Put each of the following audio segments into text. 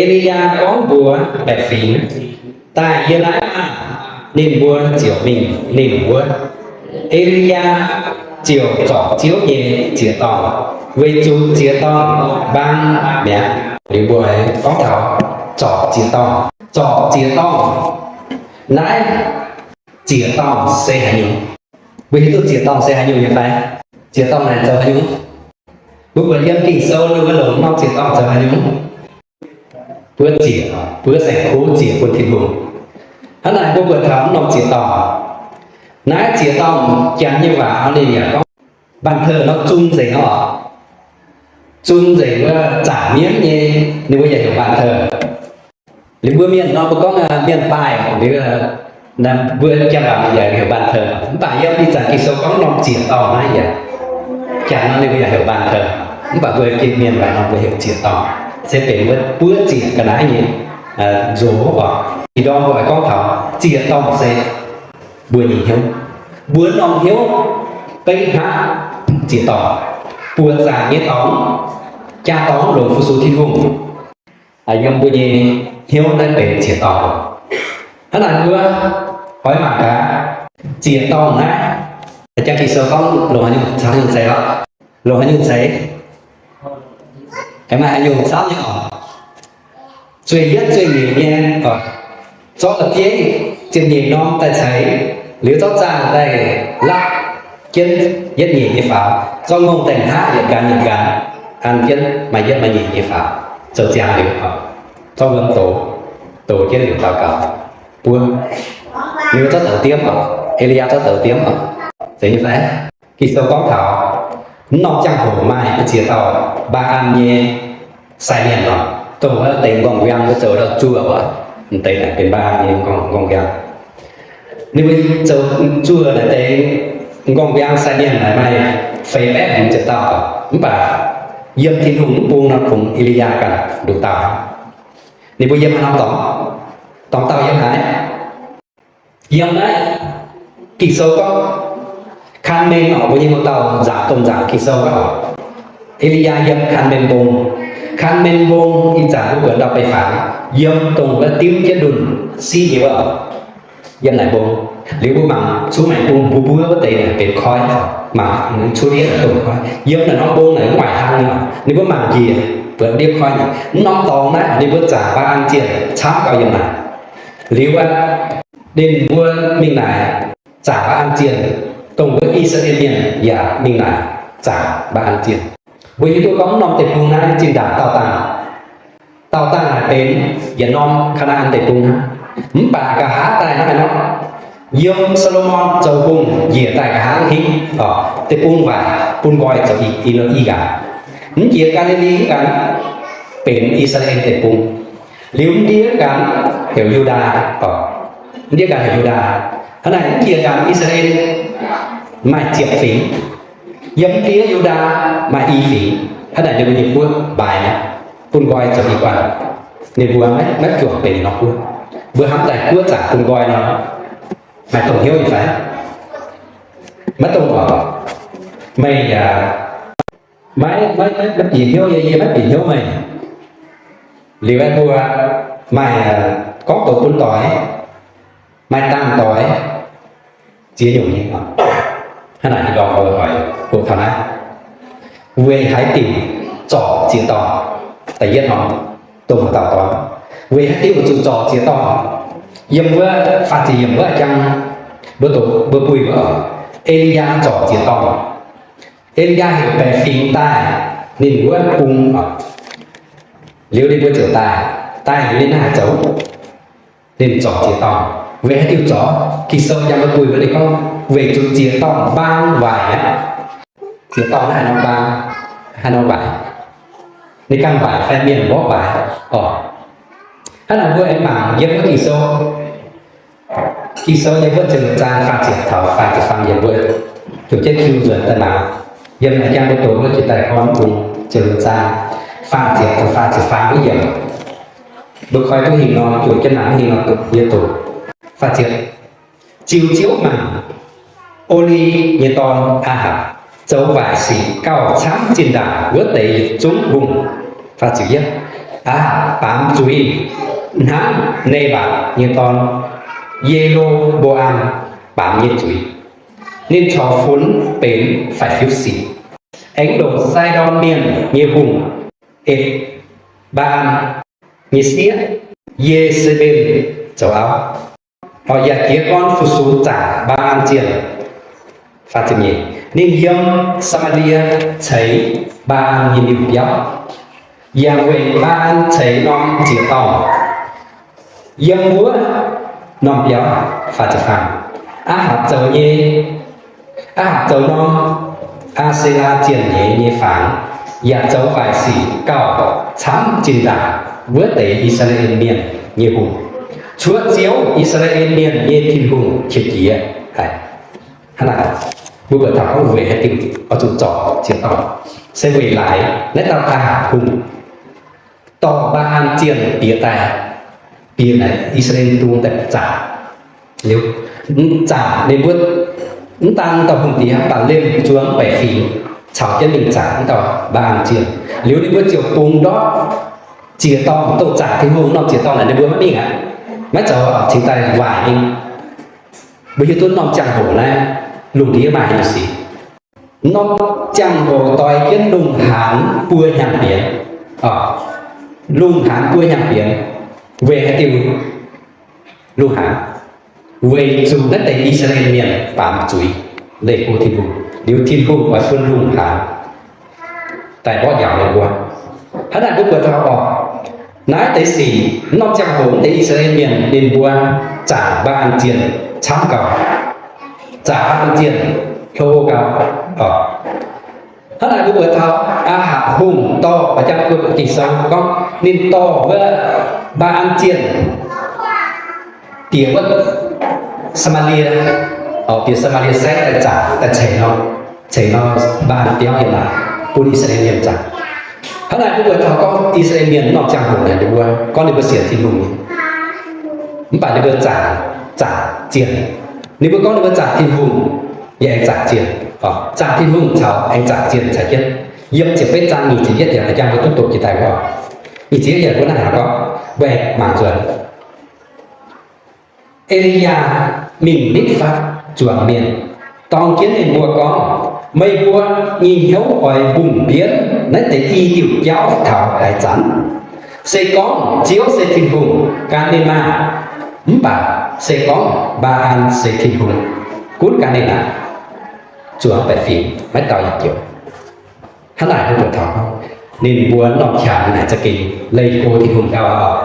E^li^yaa gorngv mbuox baeqc fingx, Daaih yie naaiv maah! Ninh mbuo ziouc mingh ninh wuov. E^li^yaa ziouc zorc Ziouv nyei ziex dorngh, weic zuqc ziex dorngh mbaang mi'aqv. Liuz mbuo gorngv taux zorc ziex dorngh, zorc ziex dorngh. Naaiv ziex dorngh se haaix nyungc? Mbuo hiuv duqv ziex dorngh se haaix nyungc nyei fai? Ziex dorngh naaic zoux haaix nyungc? Mbuo buatc yiem Ging-Sou ninh mbuo longc norm ziex dorngh zoux haaix nyungc? Buov ziec, buov saeng-kuv ziec bun Tin-Hungh. Hnangv naaic mbuo buatc taux norm ziex dorngh. Naaiv ziex dorngh Janx nyei waac ninh yaac gorngv บันเทิง nor, zun nzengc nor, zun nzengc wuov zaangc mienv nyei, ninh mbuo yaac heuc บันเทิง. Liuz mbuo mienh nor mbuo gorngv mienh daaih liuz, mbuo Janx waac yaac heuc บันเทิง. Mv baac yiem ih zanc Ging-Sou gorngv norm ziex dorngh naaiv yaac, Janx nor ninh mbuo yaac heuc บันเทิง. Mv baac mbuo Janx mienh waac nor mbuo heuc ziex dorngh, se benx wuov buov ziec ga'naaiv nyei nzox oc. Ih ndorm mbuo oix gorngv taux ziex dorngh se mbuo nyei hnyouv. Mbuo norm hnyouv beiv hnangv ziex dorngh, buoqc zaangc nyei dorngx, jaa-dorngx longc fu-sux Tin-Hungh. Yiem mbuo nyei hnyouv naaiv benx ziex dorngh. Hnangv naaic mbuo oix mangc gaax ziex dorngh naaiv, jang Ging-Sou gorngv longc haaix nyungc ceix, longc haaix nyungc ceix, maaih haaix nyungc camv nyei oc. Zueih yietv zueih nyeic nyei, zorqv la'bieiv ziepc nyeic norm daaih ceix, liuz zorqv zaangh daaih lapv jienv yietv nyeic nyei faaux, zorqv ngongh daaih nqa'haav yietc nqanx yietc nqanx an jienv maaih yietv maaih nyeic nyei faaux, zoux ziangx liuz, zorqv wuom dox, dox jienv liuz daux gaux buov. Ninh mbuo zorqv douz diemv oc, E^li^yaa zorqv douz diemv oc. Zeiz nyei fai? Ging-Sou gorngv taux mv norm ziangh hoc maaih ziex dauh Mbaa^an nyei sai mienh nor, dongh wuov deix m'nqorngv-mbiang mbuo zoux ndau-zuoqv wuov, m'deix naaic benx Mbaa^an nyei m'nqorngv-mbiang. Ninh mbuo zoux zuoqv naaic deix m'nqorngv-mbiang sai mienh naaic maaih feix baeqv hmz ziepc dauh, mv baac yiem Tin-Hungh mv bung nor kungx E^li^yaa ganh nduqc dauh. Ninh mbuo yiem haaix norm dorngx? Dorngx dauh yiem haaix? Yiem naaiv Ging-Sou gorngv Kaan^men oc, mbuo nyei muoz-doic nzaangc domh nzaangc Ging-Sou gorngv oc, E^li^yaa yiem Kaan^men Mbong. Kaan^men Mbong ih zanc mbuo buatc ndau-beih fangx, yiem dongh wuov dimv jienv ndunh siqv nyei wuov oc. Yiem naaic mbong, liuz mbuo mangc cuotv maengx bung mbuov mbuov wuov deix naaic benx koiv, mangc cuotv ndiev naaic domh koiv. Yiem naaic norm mbong naaic mv waaic hlang nyei oc. Ninh mbuo mangc njiec buatc ndiev koiv nyei. Mv norm dorngx naaiv ninh mbuo zaangc Mbaa^an zienh camv gau yiem naaic. Liuz aqv, ninh mbuo mingh naaic zaangc Mbaa^an zienh, dongh wuov I^saa^laa^en Mienh yaac mingh naaic zaangc Mbaa^an zienh. Mbuo hiuv duqv gorngv norm deic-bung naaiv zinh ndaangc daauh dangh, daauh dangh naaic benx yietc norm Kaa^naa^an Deic-Bung hnangv. Mv baac nqa'haav daaih naaiv nor, yiem Saa^lo^morn zoux hungh njiec daaih nqa'haav hingv, deic-bung waaic bun nqoi zoux i, i, i nqanx. Mv jiex Gaa^li^li mv nqanx benx I^saa^laa^en Deic-Bung. Liuz mv ndiev nqanx heuc Yu^ndaa, mv ndiev nqanx heuc Yu^ndaa. Hnangv naaic mv jiex nqanx I^saa^laa^en maaih ziepc fingx. Yiem mv ndiev Yu^ndaa maaih i fingx. Hnangv naaic ninh mbuo nyei guoqv mbaaix nyei, bun nqoi zoux i guanh. Ninh mbuo maiv, maiv juangc benx ninh norm guoqv. Mbuo hnamv daaih guoqv zaangc bun nqoi nor, maaih dongh hnyouv nyei fai? Maiv dongh oc. Meih yaac maiv, maiv, maiv bieqc hnyouv yie, yie maiv bieqc hnyouv meih. Liuz aeqv, mbuo maaih gorngv doqc bun doic, maaih dangh doic, ziex nyungc nyei. Hnangv naaic ninh gorngv mbuo hoic hoqc taux naaiv, weic haaix diuc zorc ziex dorngh? Da'yietv norm, dongh dauh dorn. Weic haaix diuc zuqc zorc ziex dorngh? Yiem wuov faah ziepc yiemc wuov jang, mbuo doqc, mbuo buih wuov, E^li^yaa zorc ziex dorngh. E^li^yaa heuc baeqc fingx daaih ninh wuov bung oc. Liuz ninh mbuo ziouc daaih, daaih liuz ninh naaiv haih zoux, ninh zorc ziex dorngh. Weic haaix diuc zorc? Ging-Sou jang mbuo buih wuov ninh gorngv, weic zuqc ziex dorngh mbaang waaic aqv. Ziex dorngh naaiv haaix nor mbaang, haaix nor waaic? Ninh ganh waaic fai mienh mborqv waaic oc? Hnangv naaic mbuo aengx mangc yiem wuov Ging-Sou, Ging-Sou yiem wuov ziepc luoqc zaang faah ziepc taux faah ziepc faam yiemc mbuo, ziouc jienv kiu nzuonx daaih mangc. Yiem naaiv jang mbuo doqc wuov jiex daaih gorn bung ziepc luoqc zaang faah ziepc taux faah ziepc faam wuov yiemc. Mbuo koi duqv hingh nor, ziouc jienv mangc hingh nor, yie doqc. Faah ziepc, Ziux Ziouv mangc, O^li nyei dorn, Aa^hapc, zoux waaic sic gauh camv zinh ndaangc wuov deix yietc zungv hungh. Faah ziepc yietv, Aa, baamz zuiz hnangv Nebatc nyei dorn, Ye^lo^mbo^am, baamz nyei zuiz. Ninh corc funx benx faix-fiuv sic, aengx longc Sai^ndorn Mienh nyei hungh, Etc^mbaa^an nyei sieqv, Ye^se^mben, zoux auv, yaac jiez gorn fu-sux zaangc Mbaa^an zienh. Ninh yiem Saa^maa^lie ceix Mbaa^an nyei liuh biauv, yaac weic Mbaa^an ceix norm ziex dorngh yiem wuov norm biauv. Aa^hatc zoux nyei, Aa^hatc zoux norm Aa^se^laa zienh nyeiz nyei fangx, yaac zoux waaic sic gauh camv zinh ndaangc wuov deix I^saa^laa^en Mienh nyei hungh, cuotv Ziouv, I^saa^laa^en Mienh nyei Tin-Hungh, qiex jiez haic. Hnangv naaic, mbuo buatc taux gorngv weic haaix diuc oix zuqc zorc ziex dorngh, se weic laaix naaiv dauh Aa^hatc Hungh dorh Mbaa^an zienh bieqc daaih, bieqc naaic I^saa^laa^en Mienh daaih zaangc. Liuz, zaangc ninh mbuo mv daan dauh hungh diex, mv baac liemh zuangx mv baeqc fingx caux jienv mingh zaangc wuov dauh Mbaa^an zienh. Liuz ninh mbuo ziouc bungx ndortv ziex dorngh douz-zaangc Tin-Hungh. Norm ziex dorngh naaic ninh mbuo maiv mingh aqv, maiv zoux, cingx daaih waaic mingh. Mbuo hiuv duqv norm ziangh hoc naaiv lungh ndiev maaih haaix nyungc sic. Norm ziangh hoc doix jienv lungh haanz buo hnyangx bienx. Lungh haanz buo hnyangx bienx weic haaix diuc? Lungh haanz weic zuqc naaiv deix I^saa^laa^en Mienh baamz zuiz, leih go Tin-Hungh, liuz Tin-Hungh oix bun lungh haanz daaih mborqv njaaux ninh mbuo. Hnangv naaic mbuo buatc taux orqc, naaiv deix sic, norm ziangh hoc deix I^saa^laa^en Mienh ninh mbuo zaangc Mbaa^an zienh camv gauh, zaangc Mbaa^an zienh hlo gauh. Hnangv naaic mbuo buatc taux Aa^hatc Hungh dorh, jang mbuo Ging-Sou gorngv ninh dorh wuov Mbaa^an zienh bieqc wuov Saa^maa^lie, bieqc Saa^maa^lie Saengv daaih zaangc, daaih ceix nor, ceix nor Mbaa^an biauv yiem naaic bun I^saa^laa^en Mienh zaangc. Hnangv naaic mbuo buatc taux gorngv I^saa^laa^en Mienh norm ziangh hoc naaic ninh mbuo gorngv ninh mbuo sienx Tin-Hungh nyei, mv baac ninh mbuo zaangc, zaangc zienh. Ninh mbuo gorngv ninh mbuo zaangc Tin-Hungh, yaac aengx zaangc zienh. Zaangc Tin-Ungh caux aengx zaangc zienh caux jienv. Yiem ziepc betv zaang nyic ziepc yietv yiemc, jang mbuo duqv doqc jiex daaih wuov, nyic ziepc yietv yiemc mbuo naaiv haaix gorngv, mbuo mangc nzuonx. E^li^yaa mingh nitv fatv zuangx mienh, dorng jienv ninh mbuo gorngv, Meih mbuo nyei hnyouv oix mbungh mbienv naaiv deix i diuc jauv taux haaix zanc? Se gorngv Ziouv se Tin-Hungh, gan ninh maah! Mv baac se gorngv Mbaa^an se Tin-Hungh, gunv gan ninh aqv. Zuangx baeqc fingx maiv dau yietc joux. Hnangv naaic mbuo buatc taux ninh mbuo norm qangx naaic za'gengh leih go Tin-Hungh gauh oc.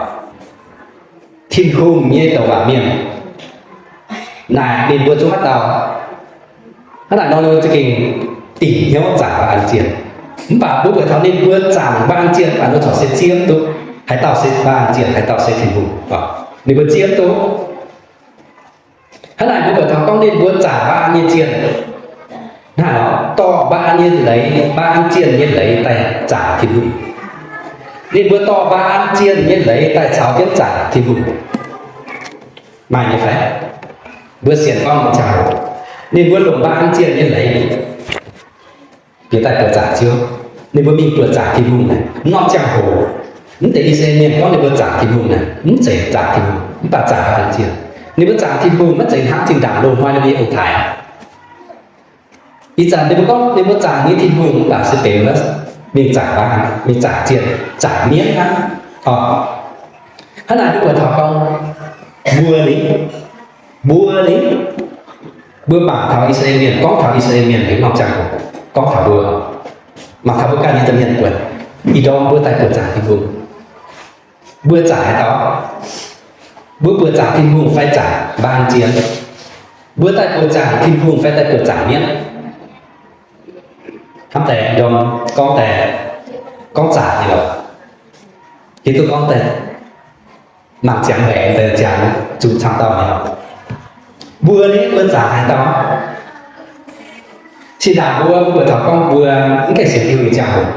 Tin-Hungh nyei douc waac mienh naaic ninh mbuo zungv maiv dau. Hnangv naaic nor ninh mbuo za'gengh dingc hnyouv zaangc Mbaa^an zienh. Mv baac mbuo buatc taux ninh mbuo zaangc Mbaa^an zienh mv baac ninh corc se zieqv duqv haaix dauh se Mbaa^an zienh, haaix dauh se Tin-Hungh. Ninh mbuo zieqv duqv. Hnangv naaic mbuo buatc taux gorngv ninh mbuo zaangc Mbaa^an nyei zienh, hnangv dorh Mbaa^an nyei leiz, Mbaa^an zienh nyei leiz daaih zaangc Tin-Hungh. Ninh mbuo dorh Mbaa^an zienh nyei leiz daaih caux jienv zaangc Tin-Hungh. Maaih nyei fai? Mbuo sienx gorngv ziangh hoc ninh mbuo longc Mbaa^an zienh nyei leiz bieqc daaih buoqc zaangc Ziouv. Ninh mbuo mingh buoqc zaangc Tin-Hungh naaic, norm ziangh hoc mv deix I^saa^laa^en Mienh gorngv ninh mbuo zaangc Tin-Hungh naaic, mv zeiz zaangc Tin-Hungh, mv baac zaangc Mbaa^an zienh. Ninh mbuo zaangc Tin-Hungh maiv zeiz hnangv zinh ndaangc loz-hnoi ninh mbuo nyei ong-taaix. Ih zanc ninh mbuo gorngv ninh mbuo zaangc nyei Tin-Hungh mv baac se benx mingh zaangc Mbaa^an, mingh zaangc zienh, zaangc mienv hnangv. Hnangv naaic mbuo buatc taux gorngv mbuo ni, mbuo ni, mbuo mangc taux I^saa^laa^en Mienh, gorngv taux I^saa^laa^en Mienh haaix norm ziangh hoc, gorngv taux mbuo, mangc taux mbuo ganh nyei domh mienh buatc, ih ndorm mbuo daaih buoqc zaangc Tin-Hungh, mbuo zaangc haaix dauh? Mbuo buoqc zaangc Tin-Hungh fai zaangc Mbaa^an zienh? Mbuo daaih buoqc zaangc Tin-Hungh fai daaih buoqc zaangc mienv? Hnamv deix ndorm gorngv deix, gorngv zaangc nyei lorqc. Hiuv duqv gorngv deix mangc ziangx mbaeqc deix ziangx zuqc camv dauh nyei lorqc. Mbuo ni mbuo zaangc haaix dauh? Zinh ndaangc mbuo mbuo buatc taux gorngv mbuo mv gaengh sienx Tin-Hungh nyei ziangh hoc,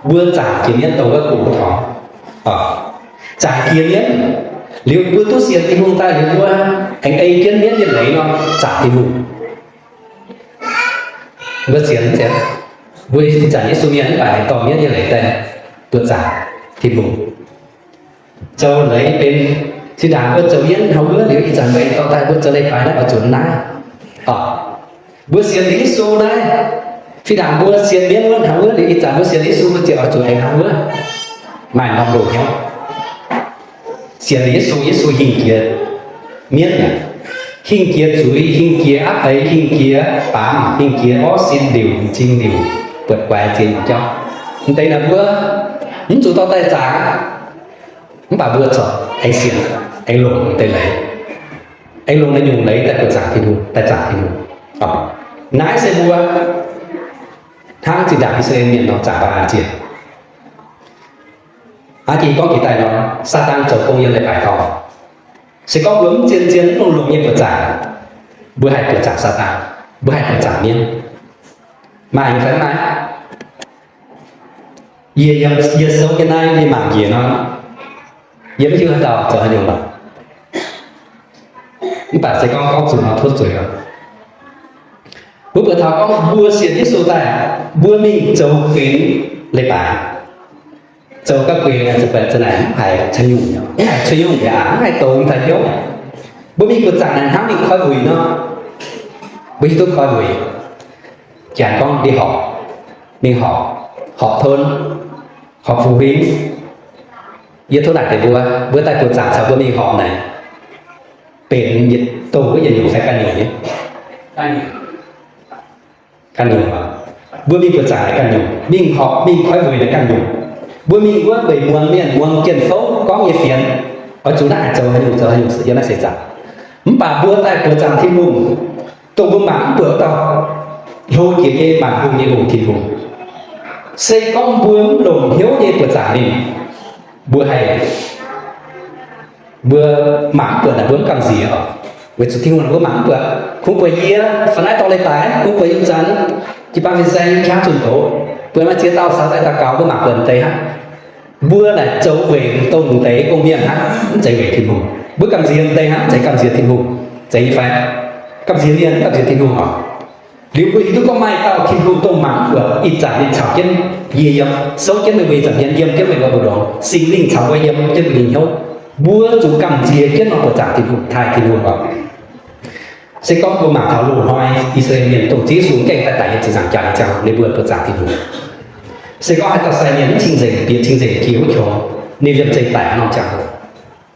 mbuo zaangc jiex mienv dongh wuov go torngx, zaangc jiex mienv. Liuz mbuo duqv sienx Tin-Hungh daaih liuz mbuo aengx ei jienv mienv nyei leiz nor zaangc Tin-Hungh. Mbuo sienx, mbuo ih zanc Yesu mienh mv baac aengx dorh mienv nyei leiz daaih buoqc zaangc Tin-Hungh. zoux leiz benx, zinh ndaangc mbuo zoux mienv hnangv wuov liuz, ih zanc mbuo aengx dorh daaih mbuo zoux leiz-baaix naaiv oix zuqc naaiv. Mbuo sienx liuz Yesu naaiv, zinh ndaangc mbuo sienx mienv wuov hnangv wuov liuz, ih zanc mbuo sienx liuz Yesu mbuo ziouc oix zuqc aengx hnangv wuov. Maaih norm loz-hnoi sienx liuz Yesu, Yesu hingh jiex mienv aqv, hingh jiex zuiz, hingh jiex apv beiz, hingh jiex baamz, hingh jiex orv sin liuc, m'zing liuc, buatc guaix ziex nyungc jauv. M'deix naaic mbuo mv zuqc dorh daaih zaangc aqv. Mv baac mbuo corc aengx sienx, aengx longc m'deix leiz, aengx longc naaiv nyungc leiz daaih buoqc zaangc Tin-Hungh, daaih zaangc Tin-Hungh. Naaiv se mbuo hnangv zinh ndaangc I^saa^laa^en Mienh nor zaangc baan zienh. Aa jiex gorngv jiex daaih nor, Saadaan zoux gong yiem leiz-baaix dorngx. Se gorngv mbuo mv zien-zien mv longx-longx nyei buoqc zaangc, mbuo haih buoqc zaangc Saadaan, mbuo haih buoqc zaangc mienv. Maaih fai mv maaih? Yie, yie souv jienv naaiv yie mangc njiec nor, yie mv hiuv haaix dauh zoux haaix nyungc lorqc. Mv baac se gorngv gorngv zuqc nor tov zuiz oc. Mbuo buatc taux gorngv mbuo sienx Yesu daaih, mbuo mingh zoux guenx leiz-baaix, zoux ga'guenx zuqc baeqc za'naaic mv haiz ca'nyungc, mv haiz ca'nyungc yaac mv haih dongz taux hnyouv. Mbuo mingh buoqc zaangc naaic hnangv mingh koi wuic nor. Mbuo hiuv duqv koi wuic, janx gorngv mingh horpc, mingh horpc, horpc tov, horpc fu'huin. Yie tov naaic deix mbuo, mbuo daaih buoqc zaangc caux mbuo mingh horpc naaic, benx yietc dongh wuov yietc nyungc fai ganh nyungc nyei? Ganh nyungc. Mbuo mingh buoqc zaangc naaic ganh nyungc, mingh horpc mingh koi wuic naaic ganh nyungc. Mbuo mingh wuov weic muangx mienh, muangx jien-fouv gorngv nyei fienx, oix zuqc naaiv haih zoux haaix nyungc, zoux haaix nyungc, yiem naaiv seix zaangc. Mv baac mbuo daaih buoqc zaangc Tin-Hungh, dongh mbuo mangc mv buatc dauh hlo jiex nyei maanc hungh nyei lungh Tin-Hungh. Se gorngv mbuo mv longc hnyouv nyei buoqc zaangc ninh, mbuo haih, mbuo mangc mv buatc naaic mbuo mv gamh nziex oc. Weic zuqc Tin-Hungh mbuo mangc mv buatc. Kungx buatc yie fai naaiv dorh leiz-baaix, kungx buatc ih zanc jiu-baang fin-saeng qaqv zunh doz, buatc maaih ziex dauh caux daaih daux gaux, mbuo mangc buatc m'deix hnangv. Mbuo naaic zoux weic dongh m'deix gong-mienh hnangv, mv zeiz weic Tin-Hungh. Mbuo gamh nziex m'deix hnangv, mv zeiz gamh nziex Tin-Hungh. Zeiz nyei fai? Gamh nziex mienh, mv gamh nziex Tin-Hungh oc. Liuz mbuo hiuv duqv gorngv maaih dauh Tin-Hungh dongh mangc mv buatc, ih zanc ninh caux jienv yie yiem, souv jienv meih mbuo ih zanc yiem, yiem jienv meih mbuo mbu'ndongx. Singx Lingh caux mbuo yiem jienv mbuo nyei hnyouv. Mbuo zuqc gamh nziex jienv nor buoqc zaangc Tin-Hungh, taaih Tin-Hungh oc. Se gorngv mbuo mangc taux loz-hnoi I^saa^laa^en Mienh dongh Ziouv Yesu gengh daaih daic nyei ziepc nzaangc jaax nyei ziangh hoc, ninh mbuo buoqc zaangc Tin-Hungh. Se gorngv haaix dauh sai mienh mv cing-nzengc, bieqc cing-nzengc jiex wuov qongx, ninh liemh zeih daic norm ziangh hoc,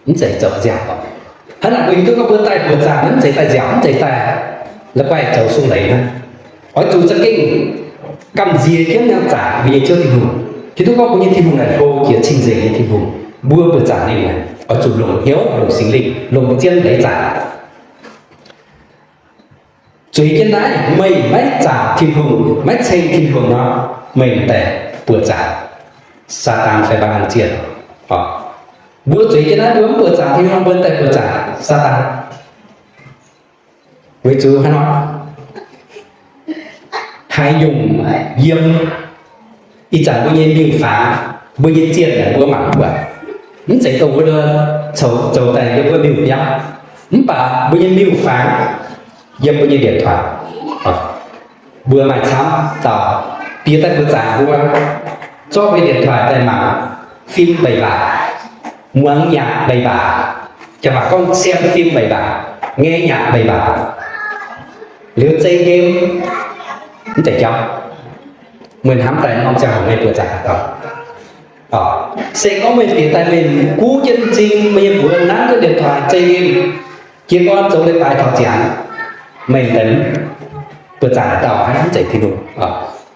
mv zeiz zoux nziaauc oc. Hnangv naaic mbuo hiuv duqv gorngv mbuo daaih buoqc zaangc mv zeiz daaih nziaauc, mv zeiz daaih la'guaih zoux sung leiz hnangv. Oix zuqc za'gengh gamh nziex jienv nyei zaangc mbuo nyei Ziouv Tin-Hungh. Hiuv duqv gorngv mbuo nyei Tin-Hungh naaic hlo jiex cing-nzengc nyei Tin-Hungh, mbuo buoqc zaangc ninh naaic oix zuqc longc hnyouv, longc Singx Lingh, longc zien leiz zaangc. Zueiz jienv naaiv, meih maiv zaangc Tin-Hungh, maiv ceng Tin-Hungh nor, meih daaih buoqc zaangc Saadaan fai mbaa an zienh. Mbuo zueiz jienv naaiv, mbuo mv buoqc zaangc Tin-Hungh, mbuo daaih buoqc zaangc Saadaan. Weic zuqc haaix nor? Haaix nyungc yiem ih zanc mbuo nyei miuc-fangx, mbuo nyei zienh naaic mbuo mangc buatc, mv zeiz dongh wuov coux zoux daaih yiem wuov miuc-biauv, mv baac mbuo nyei miuc-fangx yiem mbuo nyei điện thoại. Mbuo maaih camv dauh bieqc daaih buoqc zaangc mbuo, zorqv mbuo nyei điện thoại daaih mangc fim mbeix mbaac, muangx nyaatc mbeix mbaac, janx waac gorngv xem phim mbeix mbaac, nghe nhạc mbeix mbaac, liuz zei game, mv zeiz jauv. Meih hnamv daaih norm ziangh hoc meih buoqc zaangc haaix dauh? Se gorngv meih bieqc daaih meih guv jienv m'zing, meih nyei mbuox nanv jienv điện thoại, zei game, jiez gorn zoux leiz-baaix taux ziangx, meih daaih buoqc zaangc haaix dauh hnangv? Mv zeiz Tin-Hungh.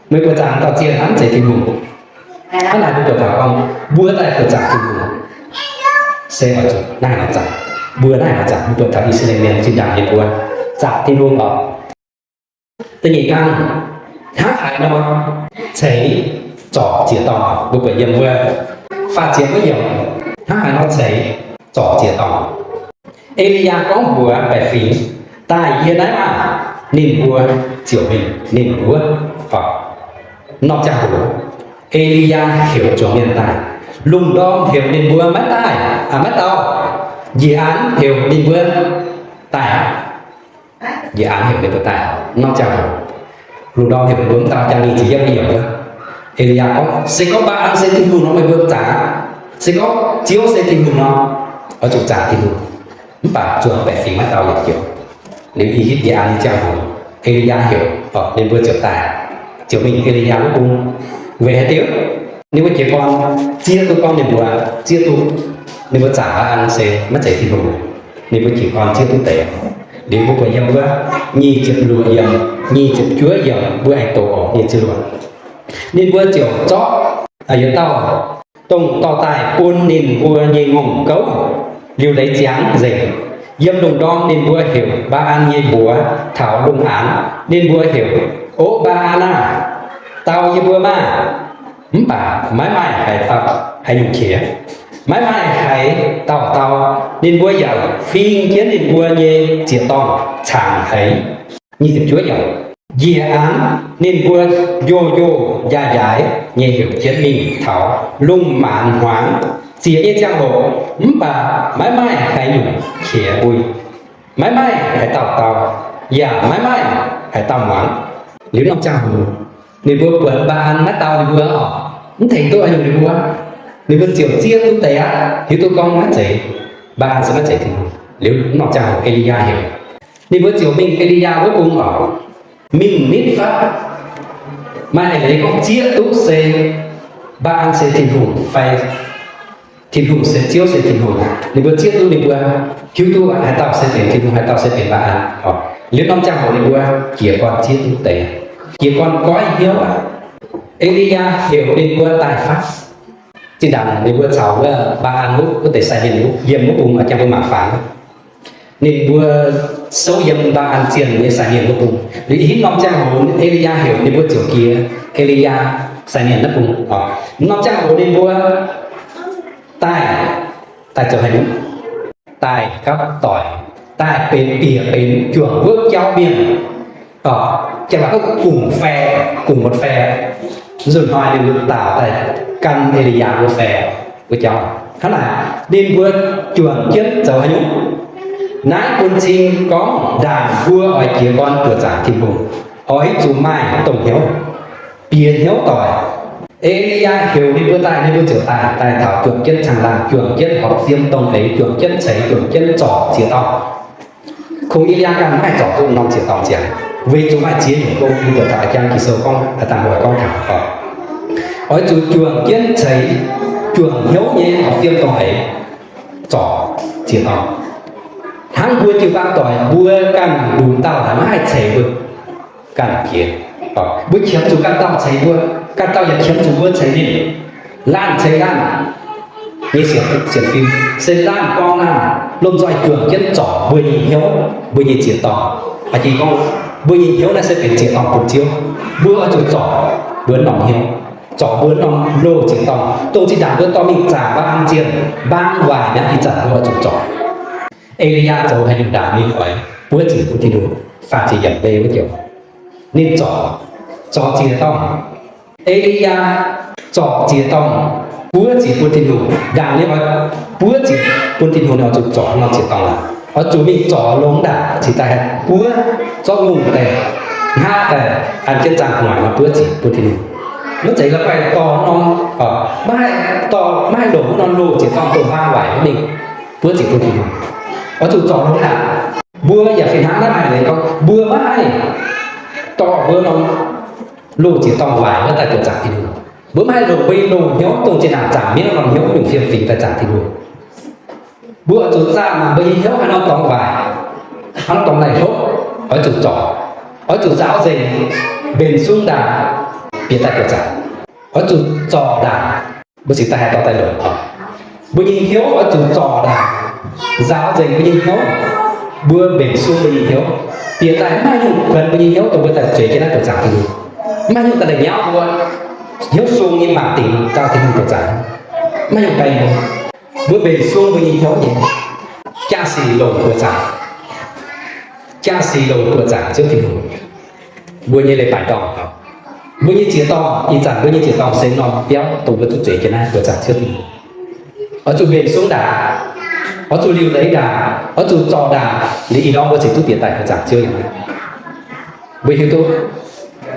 Meih buoqc zaangc haaix dauh zienh hnangv? Mv zeiz Tin-Hungh. Hnangv naaic mbuo buatc taux gorngv mbuo daaih buoqc zaangc Tin-Hungh se oix zuqc naaiv haaix nor zaangc? Mbuo naaiv haaix nor zaangc? Mbuo buatc taux I^saa^laa^en Mienh zinh ndaangc nyei mbuo zaangc Tin-Hungh oc. Da'nyeic kang, hnangv haaix nor ceix zorc ziec-dorngh? Mbuo buatc yiem wuov faah ziepc wuov yiemc, hnangv haaix nor ceix zorc ziec-dorngh? E^li^yaa gorngv mbuox baeqc fingx, Daaih yie naaiv maah! Ninh mbuo ziouc mingh. Ninh mbuo, norm ziangh hoc, E^li^yaa heuc zuangx mienh daaih. Lungh ndorm heuc ninh mbuo maiv daaih, aa, maiv dau. Njiec an heuc ninh mbuo daaih aqv. Njiec an heuc ninh mbuo daaih. Norm ziangh hoc, lungh ndorm heuc ninh mbuo mv dau, jaa-ni ziepc yietv yiemc wuov, E^li^yaa gorngv, Se gorngv mbaa an se Tin-Hungh nor, meih mbuo zaangc aqv. Se gorngv Ziouv se Tin-Hungh nor, oix zuqc zaangc Tin-Hungh. Mv baac zuangx baeqc fingx maiv dau yietc joux. Liuz i hitv nyei an nyei ziangh hoc, E^li^yaa heuc, ninh mbuo ziouc daaih, ziouc mingh E^li^yaa wuov bung. Weic haaix diuc? Ninh mbuo jiez gorn zieqv duqv gorngv ninh mbuo, zieqv duqv ninh mbuo zaangc Baa^an se maiv zeiz Tin-Hungh. Ninh mbuo jiez gorn zieqv duqv deix. Liuz mbuo buatc yiem wuov nyic ziepc luoqc yiemc, nyic ziepc juov yiemc mbuo aengx doqc oc, nyic ziepc luoqc. Ninh mbuo ziouc zorqv yietc dauh dongh dorh daaih bun ninh mbuo nyei ngongh gouv liuc leiz ziangx nzengc. Yiem lungh ndorm ninh mbuo heuc Mbaa^an nyei mbuox taux lungh aanx. Ninh mbuo heuc, O Mbaa^an aah! Dau yie mbuo maah! Mv baac maiv maaih haaix dauh, haaix nyungc qiex, maiv maaih haaix dauh dau. Ninh mbuo yaac huing jienv ninh mbuo nyei ziec-dorngh caangc heix. Nyic ziepc juov yiemc. Njiec aanx ninh mbuo njoh njoh njaaih njaaix nyei heuc jienv mingh taux lungh maanz hmuangx. Ziec nyei ziangh hoc, mv baac maiv maaih haaix nyungc qiex mbui, maiv maaih haaix dauh dau, yaac maiv maaih haaix dauh muangx. Liuz norm ziangh hoc ninh mbuo buatc Mbaa^an maiv dau ninh mbuo oc, mv tengx duqv haaix nyungc ninh mbuo, ninh mbuo ziouc zieqv duqv deix aqv, hiuv duqv gorngv maiv zeiz, Mbaa^an se maiv zeiz Tin-Hungh. Liuz norm ziangh hoc E^li^yaa heuc ninh mbuo ziouc mingh E^li^yaa wuov bung oc, mingh nitv fatv, maaih eix leiz gorngv zieqv duqv se Mbaa^an se Tin-Hungh fai Tin-Hungh se, Ziouv se Tin-Hungh. Ninh mbuo zieqv duqv, ninh mbuo hiuv duqv haaix dauh se benx Tin-Hungh, haaix dauh se benx Mbaa^an oc. Liuz norm ziangh hoc ninh mbuo jiez gorn zieqv duqv deix, jiez gorn goiv hnyouv aqv. E^li^yaa heuc ninh mbuo daaih fatv. Zinh ndaangc ninh mbuo caux wuov Mbaa^an wuov, wuov deix sai mienh wuov, yiem wuov bung oc, jangx mbuo mangc faaux. Ninh mbuo souv yiem Mbaa^an zienh nyei sai mienh wuov bung. Liuz i hitv norm ziangh hoc E^li^yaa heuc ninh mbuo ziouc jiex E^li^yaa sai mienh naaiv bung oc. Norm ziangh hoc ninh mbuo daaih, daaih zoux haaix nyungc? Daaih gapv doic, daaih benx bieqc benx juangc wuov jauv mienh. Janx waac gorngv gungc fae, gungc muotc fae. Nzunc hnoi ninh mbuo daaux daaih gan E^li^yaa wuov fae wuov jauv. Hnangv naaic ninh mbuo juangc jienv zoux haaix nyungc? Naaiv bun cing gorngv ndaangc mbuo oix jiez gorn buoqc zaangc Tin-Hungh, oix zuqc maaih dongh hnyouv, bieqc hnyouv doic. E^li^yaa heuc ninh mbuo daaih, ninh mbuo ziouc daaih, daaih taux juangc jienv caangh laangh, juangc jienv horpc fiem dongh eix, juangc jienv ceix, juangc jienv zorc ziex dauh. Kungx E^li^yaa ganh maiv haih zorc duqv norm ziex dauh ziangx, weic zuqc maaih ziex nyungc gong, mbuo buatc taux jang Ging-Sou gorngv, aa, dangh mbuo gorngv taux oc, oix zuqc juangc jienv ceix, juangc hnyouv nyei horpc fiem dongh eix zorc ziex dauh. Hnangv mbuo jiu-baang doic, mbuo ganh lunx dauh naaic maiv haih ceix mbuo ganh jiex. Mbuo qiemx zuqc ganh dauh ceix mbuo, ganh dauh yaac qiemx zuqc mbuo ceix ninh. Laanh ceix laanh nyei sienx fim, se laanh gorngv laanh lomh nzoih juangc jienv zorc mbuo nyei hnyouv, mbuo nyei ziex dorngh. Aa, jiex gorngv mbuo nyei hnyouv naaiv se benx ziex dorngh bun Ziouv. Mbuo oix zuqc zorc mbuo norm hnyouv, zorc mbuo norm loz ziex dorngh, dongh zinh ndaangc mbuo dorh mingh zaangc Mbaa^an zienh, mbaang waaic mi'aqv. Ih zanc mbuo oix zuqc zorc. E^li^yaa zoux haaix nyungc ndaangc mingh oix buov ziex bun Tin-Hungh? Faah ziepc yiemc b wuov joux, ninh zorc, zorc ziex dorngh. E^li^yaa zorc ziex dorngh, buov ziex bun Tin-Hungh. Ndaangc ninh oix buov ziex bun Tin-Hungh, ninh oix zuqc zorc norm ziex dorngh laaix. Oix zuqc mingh zorc longx ndaangc cingx daaih haih buov, zorqv ngongh daaih, hngaqv daaih, an jienv zaangc hmuangx nor buov ziex bun Tin-Hungh. Maiv zeiz la'guaih dorh norm, maiv haih dorh, maiv haih longc wuov norm loz ziex dorngh dongh mbaang waaic mingh buov ziex bun Tin-Hungh. Oix zuqc zorc longx ndaangc. Mbuo yaac fih hnangv naaiv maaih leiz gorngv mbuo maiv haih dorh mbuo norm loz ziex dorngh waaic wuov daaih buoqc zaangc Tin-Hungh. Mbuo maiv haih longc mbuo nyei loz-hnyouv dongh zinh ndaangc zaangc mienv norm hnyouv nyungc fiem fingx daaih zaangc Tin-Hungh. Mbuo oix zuqc zaah mangc mbuo nyei hnyouv haaix norm dorngx waaic, haaix norm dorngx laih hlopv, oix zuqc zorc. Oix zuqc nzaaux nzengc, mbenc sung ndaangc, bieqc daaih buoqc zaangc. Oix zuqc zorc ndaangc, mbuo cingx daaih haih dorh daaih longc. Mbuo nyei hnyouv oix zuqc zorc ndaangc, nzaaux nzengc mbuo nyei hnyouv, mbuo mbenc sung mbuo nyei hnyouv, bieqc daaih maiv maaih nyungc kuonx mbuo nyei hnyouv dongh mbuo daaih zueiz jienv naaiv buoqc zaangc Tin-Hungh. Maiv maaih nyungc daaih la'nyauv mbuo hnyouv sung nyei mangc dingc daauh Tin-Hungh buoqc zaangc. Maiv maaih nyungc baeng mbuo. Mbuo mbenc sung mbuo nyei hnyouv nyei, jaa-sic longc buoqc zaangc, jaa-sic longc buoqc zaangc Ziouv Tin-Hungh. Mbuo nyei leiz-baaix dorngh, mbuo nyei ziex dorngh, ih zanc mbuo nyei ziex dorngh se norm biauv dongh mbuo duqv zueiz jienv naaiv buoqc zaangc Ziouv Tin-Hungh. Oix zuqc mbenc sung ndaangc, oix zuqc liuc leiz ndaangc, oix zuqc zorc ndaangc. Liuz ih ndorm mbuo cingx duqv bieqc daaih buoqc zaangc Ziouv yiem naaiv. Mbuo hiuv duqv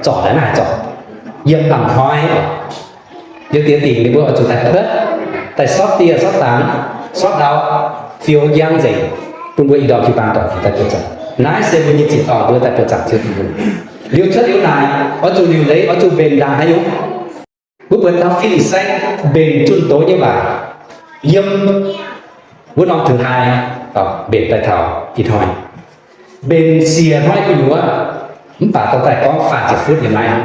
zorc naaiv, naaiv haih zorc yiem lamh hnoi, yiem diex dingc ninh mbuo oix zuqc daaih cuotv. daaih sortv dieh, sortv dangx, sortv ndau, fiou njang nzengc, bun mbuo ih ndorm jiu-baang doic daaih buoqc zaangc. Naaiv se mbuo nyei ziex dauh mbuo daaih buoqc zaangc Ziouv Tin-Hungh. Liuz cuotv liuz naaic, oix zuqc liuc leiz, oix zuqc mbenc ndaangc haaix nyungc? Mbuo buatc taux fin-saeng mbenc zunh doz nyei waac yiem wuov norm tengx haaix mbenc daaih taux ih hnoi. Mbenc siec hnoi gu'nyuoz, mv baac dorh daaih gorngv faah ziepc futv yiem naaiv.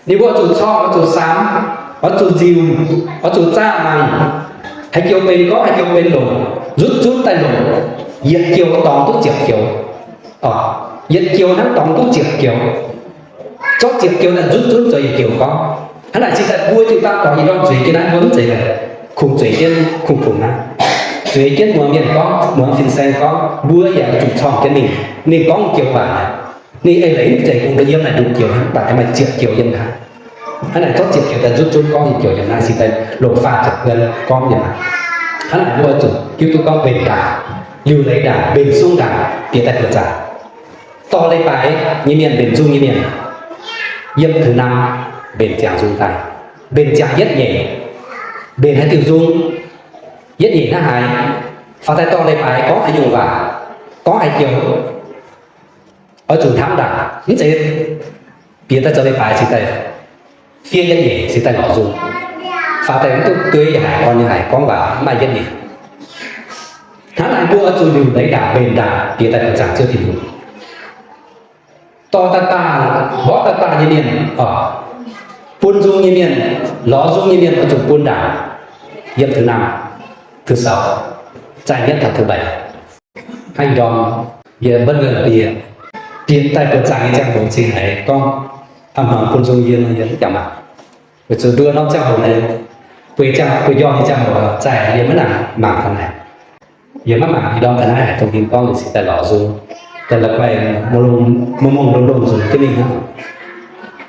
Ninh mbuo oix zuqc corng, oix zuqc samx, oix zuqc nziuh, oix zuqc zaah mangc, haaix joux benx gorngv, haaix joux benx longc, nzutv zunv daaih longc, yietc joux dorngx duqv ziepc joux. Yietc joux hnangv dorngx duqv ziepc joux. Zorqv ziepc joux daaih nzutv zunv zoux yietc joux gorngv. Hnangv naaic cingx daaih mbuo jiu-baang doic ih ndorm zueiz jienv naaiv, mbuo mv zeiz kungx zueiz jienv kungx-kungx naaiv. Zueiz jienv muangx mienh gorngv, muangx fin-saeng gorngv, mbuo yaac zuqc corng jienv ninh. Ninh gorngv joux waac, ninh eix leiz mv zeiz kungx daaih yiem naaic nduqc joux hnangv, mv baac maaih ziepc joux yiem naaiv. Hnangv naaic zorqv ziepc joux daaih nzutv zunv gorngv yietc joux yiem naaiv, cingx daaih longc faah ziepc buon gorngv yiem naaiv. Hnangv naaic mbuo zuqc hiuv duqv gorngv mbenc ndaangc, liuc leiz ndaangc, mbenc sung ndaangc, bieqc daaih buoqc zaangc. Dorh leiz-baaix nyei mienh, mbenc nzung nyei mienh, yiem tengx naaiv mbenc ziangx nzung daaih, mbenc ziangx yietv nyeic, mbenc haaix diuc nzung, yietv nyeic hnangv haaix, faaux daaih dorh leiz-baaix gorngv haaix nyungc waac, gorngv haaix joux, oix zuqc hnamv ndaangc, mv zeiz bieqc daaih zoux leiz-baaix cingx daaih fiev yietv nyeic cingx daaih lorz nzung. Faaux daaih mv duqv dueiv yaac haiz gorn yaac haiz gorngv waac mv maaih yietv nyeic. Hnangv naaic mbuo oix zuqc liuc leiz ndaangc, mbenc ndaangc, bieqc daaih buoqc zaangc Ziouv Tin-Hungh. Dorh daaih daanh, mborqv daaih daanh nyei mienh, bun nzung nyei mienh, lorz nzung nyei mienh oix zuqc bun ndaangc. Yiem tengx naamh, tengx saux, zaih nyietv taux tengx mbeix. Hnangv ih ndorm yie mbuo bieqc, bieqc daaih buoqc zaangc nyei ziangh hoc cingx haiz gorngv, a'hnoi bun nzung yie nor yie mv jangx mangc. Weic zuqc nduov norm ziangh hoc naaiv, bueix ziangh, bueix njormh nyei ziangh hoc zaih yie maiv nangc mangc taux naaic. Yie maiv mangc ih ndorm taux naaiv haic, dongh ninh gorngv ninh cingx daaih lorz nzung, daaih la'guaih mungh mungh longh longh nzunc jienv mingh hnangv.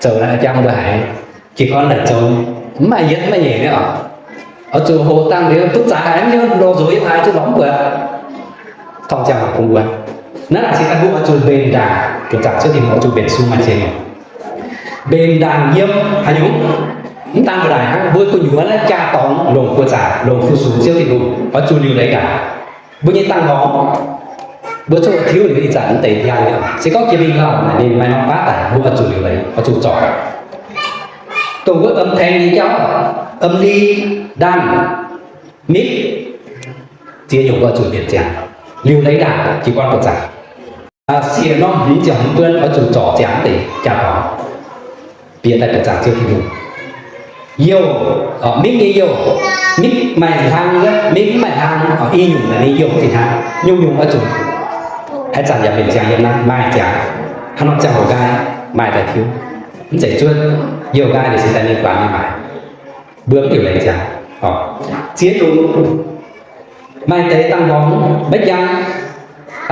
Zoux naaiv jangv mbuo haiz jiez gorn naaic zoux mv maaih yietv mv maaih nyeic nyei oc. Oix zuqc hoqc dangh liuz duqv zaaix haic, mv hiuv lorz nzunc yiem haaix zuqc lorz mv buatc. Torngv ziangh hoc bun mbuo. Naaiv laaic cingx daaih mbuo oix zuqc mbenc ndaangc, buoqc zaangc Ziouv Tin-Hungh oix zuqc mbenc sung maaih ziex nyungc. Mbenc ndaangc yiem haaix nyungc? Mv daan mbuo naaic hnangv, mbuo gu'nyuoz naaiv jaa-dorngx longc buoqc zaangc, longc fu-sux Ziouv Tin-Hungh, oix zuqc liuc leiz ndaangc. Mbuo nyei dangh horngc, mbuo cuotv tiuv liuz ih zanc mv deix njang nyei. Se gorngv jiex mingh lauh naaic ninh maaih norm baav daic, mbuo oix zuqc liuc leiz, oix zuqc zorc. Dongh wuov emx tengx nyei jauv, emx li, ndaanh, mikv, ziex nyungc mbuo oix zuqc mbenc ziangx, liuc leiz ndaangc, jiez gorn buoqc zaangc. Siec norm hmz ziangh hmz buonv oix zuqc zorc ziangx deix jaa-dorngx, bieqc daaih buoqc zaangc Ziouv Tin-Hungh. Youh, mikv nyei youh, mikv maaih hlang, mikv mv maaih hlang, i nyungc naaic ninh youh mv fih hnangv. Nyungc-nyungc oix zuqc haaix zanc yaac mbenc ziangx yiem naaiv, maaih ziangx, haaix norm ziangh hoc nqaai maaih daaih tiuv. Mv zeiz zuotv youh nqaai liuz se daaih ninh guangc nyei maaic. Mbuo mv diuc leiz ziangx. Ziex nyungc, maaih deix dangh horngc maiv njang,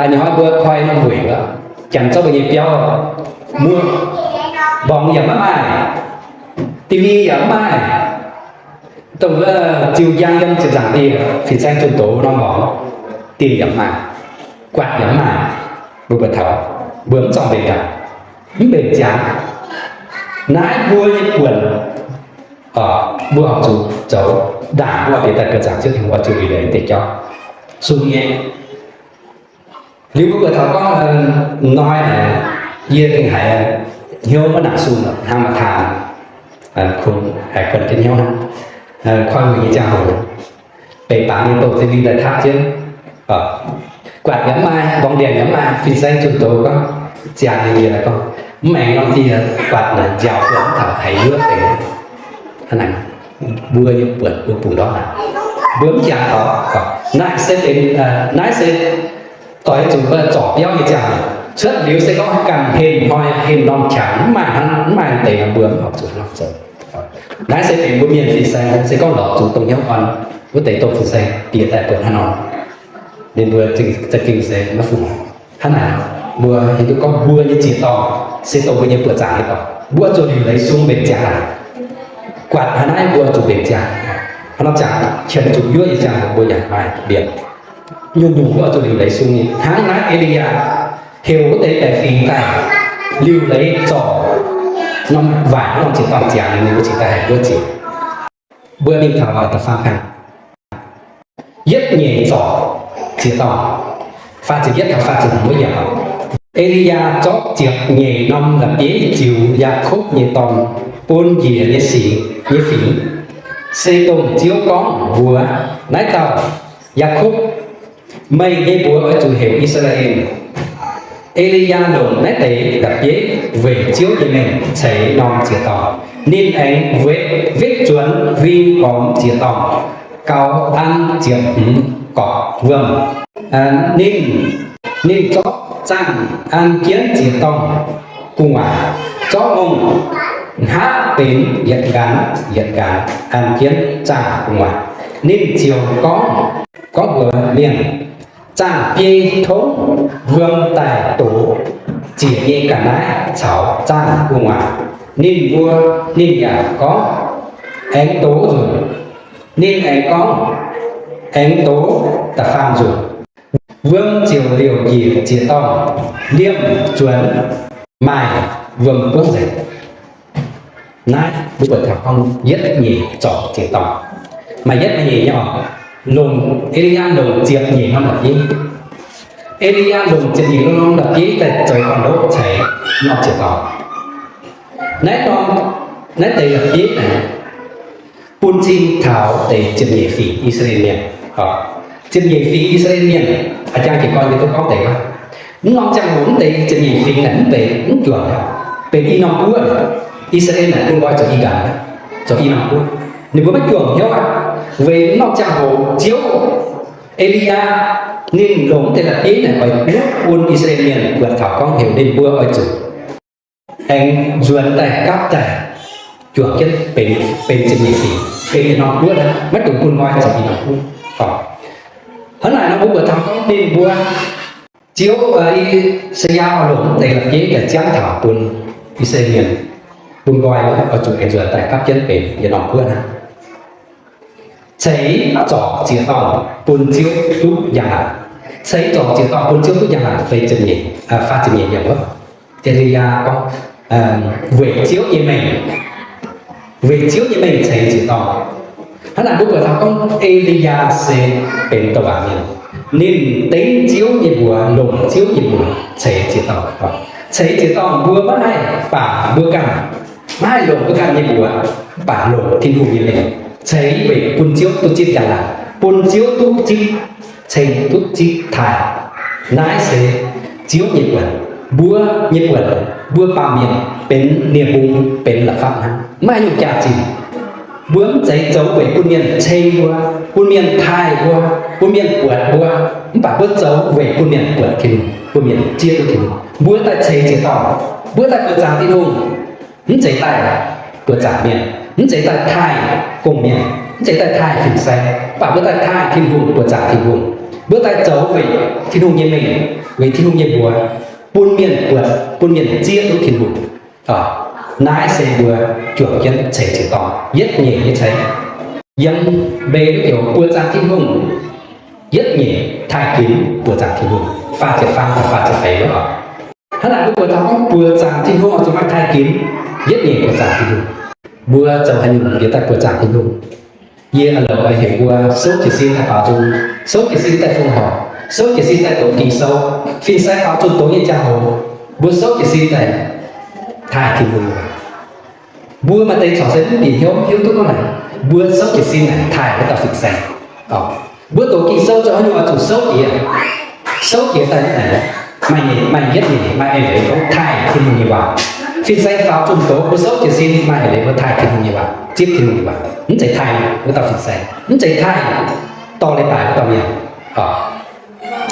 ninh hnoi mbuo koi norm weic wuov, janx zorqv mbuo nyei biauv muoqv, mborngx yaac maiv maaih, D V D yaac mv maaih, dongh wuov ziux njang yiem ziepc nzaangc dieh, fin-saeng zunh doz norm mborngx, dinh yaac mv maaih, guatc yaac mv maaih. Mbuo buatc taux mbuo mv zorqv mbenc ndaangc, mv mbenc ziangx. Naaiv mbuo nyei buonc, mbuo oix zuqc zoux ndaangc, mbuo bieqc daaih buoqc zaangc Ziouv Tin-Hungh oix zuqc liuc leiz deix jauv, sung nyei. Liuz mbuo buatc taux gorngv hnoi naaic, yie gengh haiz hnyouv maiv nangc sung, hnangv maaih taan, kungx haiz kuonx jienv hnyouv hnangv. Koi wuic nyei ziangh hoc, beic bangc nyei douz-zinh daaih tapv jienv, guatc yaac mv maaih, mborngx ndienc yaac mv maaih. Fin-saeng zunh doz gorngv, ziangx ninh yie gorngv, mv aengx norm dieh guatc naaic nziaauc buonc mv taux haiz yuoqv deix. Hnangv naaic, mbuo nyei buonc mbuo bungx ndortv naaic, mbuo mv jangx taux. Naaiv se benx, naaiv se doix zuqc mbuo zorc biauv nyei ziangh hoc. Cuotv liuz se gorngv ganh hinh hnoi hinh norm qangx mv maaih hnangv, mv maaih deix nor mbuo mv horpc zuqc nor zoux. Naaiv se benx mbuo mienh fin-saeng se gorngv lorz zuqc dongh hnyouv orn wuov deix dongh fin-saeng bieqc daaih buonc hnangv nor, ninh mbuo za'gengh se maiv fungx. Hnangv naaic, mbuo hiuv duqv gorngv mbuo nyei ziex dorngh se dongh mbuo nyei buoqc zaangc nyei dorngh. Mbuo zuqc liuc leiz sung mbenc ziangx aqv. Guatc haaix naaiv mbuo zuqc mbenc ziangx. Haaix norm ziangx qiemx zuqc yuoqv nyei ziangh hoc mbuo yaac maaih mbienc. Nyungc-nyungc mbuo zuqc liuc leiz sung nyei. Hnangv naaiv E^li^yaa heuc wuov deix baeqc fingx daaih liuc leiz zorc norm waaic norm ziex dorngh ziangx, ninh mbuo cingx daaih haih yuoqv ziangx. Mbuo mingh taux da'faam kang. Yietv nyeic zorc ziex dorngh. Faah ziepc yietv taux faah ziepc hmz wuov yaac, E^li^yaa zorqv ziepc nyeic norm la'bieiv ziux Yaakopv nyei dorn bun njiec nyei singx nyei fingx, se dongh Ziouv gorngv mbuox naaiv dauh Yaakopv, Meih nyei mbuox oix zuqc heuc I^saa^laa^en. E^li^yaa longc naaiv deix la'bieiv weic Ziouv nyei mengh ceix norm ziex dorngh. Ninh aengx wetv, wetv zuonx huing gormx ziex dorngh, gaux an ziepc hmz gorpc wuom. Ninh, ninh zorqv zaangh an jienv ziex dorngh gu'nguaaic, zorqv ngongh hngaqv benx yietc nqanx yietc nqanx an jienv zaangh gu'nguaaic. Ninh ziouc gorngv, gorngv mbuox mienh, Zaangh biei tongv wuom daaih dox ziec nyei ga'naaiv caux zaangh gu'nguaaic. Ninh mbuo, ninh yaac gorngv, Aengx dox nzunc. Ninh aengx gorngv, Aengx dox da'faam nzunc. Wuom ziouc liouc njiec ziex dorngh, liemh zuonx maaih wuom buangv nzengc. Naaiv mbuo buatc taux gorngv yietv nyeic zorc ziex dorngh. Maaih yietv maaih nyeic nyei oc. Longc, E^li^yaa longc ziepc nyeic norm la'bieiv. E^li^yaa longc ziepc nyeic norm la'bieiv daaih zoux gorn-ndoqv ceix norm ziex dorngh. Naaiv norm, naaiv deix la'bieiv naaic bun cing taux deix ziepc nyeic fingx I^saa^laa^en mienh. Ziepc nyeic fingx I^saa^laa^en mienh, a'jang jiez gorn nyei duqv gorngv deix aqv. Mv norm ziangh hoc mv deix ziepc nyeic fingx naaic mv benx, mv juangc aqv, benx i norm guoqv. I^saa^laa^en naaic bun nqoi zoux i ganh, zoux i norm guoqv. Ninh mbuo maiv juangc hnyouv aqv. Weic mv norm ziangh hoc Ziouv, E^li^yaa, ninh longc mv deix la'bieiv naaic oix duqv bun I^saa^laa^en mienh buatc taux gorngv heuc ninh mbuo oix zuqc aengx nzuonx daaih gapv daaih juangc jienv benx, benx ziepc nyeic fingx, benx i norm guoqv aqv, maiv dungx bun nqoi zoux i norm guoqv. Hnangv naaic nor mbuo buatc taux gorngv ninh mbuo Ziouv, I^saa^yaa oix longc mv deix la'bieiv daaih ziangv taux bun I^saa^laa^en mienh, bun nqoi oix zuqc aengx nzuonx daaih gapv jienv benx yietc norm guoqv hnangv. Ceix zorc ziex dorngh bun Ziouv duqv njang-laangc. Ceix zorc ziex dorngh bun Ziouv duqv njang-laangc feix ziepc nyeic, faah ziepc nyeic yiemc wuov. E^li^yaa gorngv, weic Ziouv nyei mengh, weic Ziouv nyei mengh ceix ziex dorngh. Hnangv naaic mbuo buatc taux gorngv E^li^yaa se benx douc waac mienh. Ninh dengv Ziouv nyei mbuox, longc Ziouv nyei mbuox ceix ziex dorngh. Ceix ziex dorngh mbuo maiv haih bangc mbuo ganh, maiv haih longc mbuo ganh nyei mbuox, mv baac longc Tin-Hungh nyei mengh ceix weic bun Ziouv duqv zipv njang-laangc, bun Ziouv duqv zipv ceng, duqv zipv taaih. Naaiv se Ziouv nyei buonc. Mbuo nyei buonc, mbuo baamh mienh benx nie-mbung, benx la'fapv hnangv, maiv haaix nyungc jaax-zinh. Mbuo mv zeiz zoux weic bun mienh ceng mbuo, bun mienh taaih mbuo, bun mienh buatc mbuo, mv baac mbuo zoux weic bun mienh buatc Tin-Hungh, bun mienh zieqv duqv Tin-Hungh. Mbuo daaih ceix ziex dorngh, mbuo daaih buoqc zaangc Tin-Hungh, mv zeiz daaih buoqc zaangc mienh, mv zeiz daaih taaih gong-mienh, mv zeiz daaih taaih fin-saeng, mv baac mbuo daaih taaih Tin-Hungh, buoqc zaangc Tin-Hungh. Mbuo daaih zoux weic Tin-Hungh nyei mengh, weic Tin-Hungh nyei mbuox, bun mienh buatc, bun mienh zieqv duqv Tin-Hungh. Naaiv se mbuo juangc jienv ceix ziex dorngh, yietv nyeic nyei ceix. Yiem mbei wuov joux buoqc zaangc Tin-Hungh, yietv nyeic taaih ginx buoqc zaangc Tin-Hungh, faah ziepc faam taux faah ziepc feix wuov oc. Hnangv naaic mbuo buatc taux gorngv buoqc zaangc Tin-Hungh oix zuqc maaih taaih ginx, yietv nyeic buoqc zaangc Tin-Hungh. Mbuo zoux haaix nyungc yie daaih buoqc zaangc Tin-Hungh? Yie a'louc oix heuc mbuo souv jiez sin daaih baaux nzung, souv jiez sin daaih fongc horc, souv jiez sin daaih doqc Ging-Sou. Fin-saeng faaux zunh doz nyei jaa-hoc, mbuo souv jiez sin daaih taaih Tin-Hungh nyei waac. Mbuo maaih deix corc se mv bieqc hnyouv hiuv duqv gorngv naaic, mbuo souv jiez sin naaic taaih wuov dauh fin-saeng. Mbuo doqc Ging-Sou zoux haaix nyungc oix zuqc souv jiex, souv jiex daaih naaic, maaih nyeic, maaih yietv nyeic, maaih eix leiz gorngv taaih Tin-Hungh nyei waac. Fin-saeng faaux zunh doz mbuo souv jiez sin maaih eix leiz mbuo taaih Tin-Hungh nyei waac, zipv Tin-Hungh nyei waac, mv zeiz taaih wuov dauh fin-saeng, mv zeiz taaih dorh leiz-baaix wuov dauh mienh.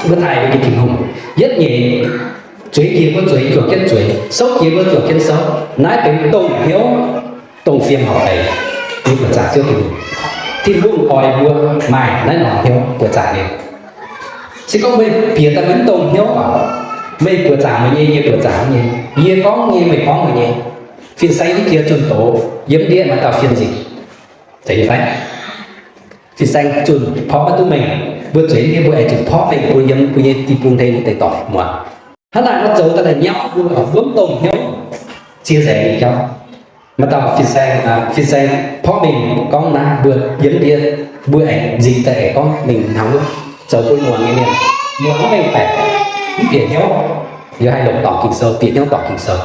Mbuo taaih mbuo nyei Tin-Hungh. Yietv nyeic, zueiz jiex mbuo zueiz juangc jienv zueiz, souv jiex mbuo juangc jienv souv. Naaiv benx dongh hnyouv, dongh fiem horpc deix, mbuo buoqc zaangc Ziouv Tin-Hungh. Tin-Hungh oix mbuo maaih naaiv norm hnyouv buoqc zaangc ninh. Se gorngv meih bieqc daaih mv dongh hnyouv oc, meih buoqc zaangc meih nyei, yie buoqc zaangc yie nyei, yie gorngv nyei, meih gorngv meih nyei, fin-saeng yiem jiex zunh doz, yiem ndiev maaih dauh fiem nzingc, zeiz nyei fai? Fin-saeng zunh porv maiv duqv mengh, mbuo zueiz ndiev mbuo aengx zuqc porv mengh bun yiem mbuo nyei deic-bung deix deix doic muangx. Hnangv naaic nor zoux daaih nyauv mbuo, mbuo mv dongh hnyouv, ziex nzaengc nyei jauv. Maaih dauh fin-saeng, fin-saeng porv mengh gorngv naaiv mbuo yiem ndiev, mbuo aengx nzipc daaih aengx gorngv mingh hnangv wuov zoux bun muangx nyei mienh, muangx mv mengh baeqc, mv bieqc hnyouv. Yaac haih longc dorngc Ging-Sou, bieqc hnyouv dorngc Ging-Sou.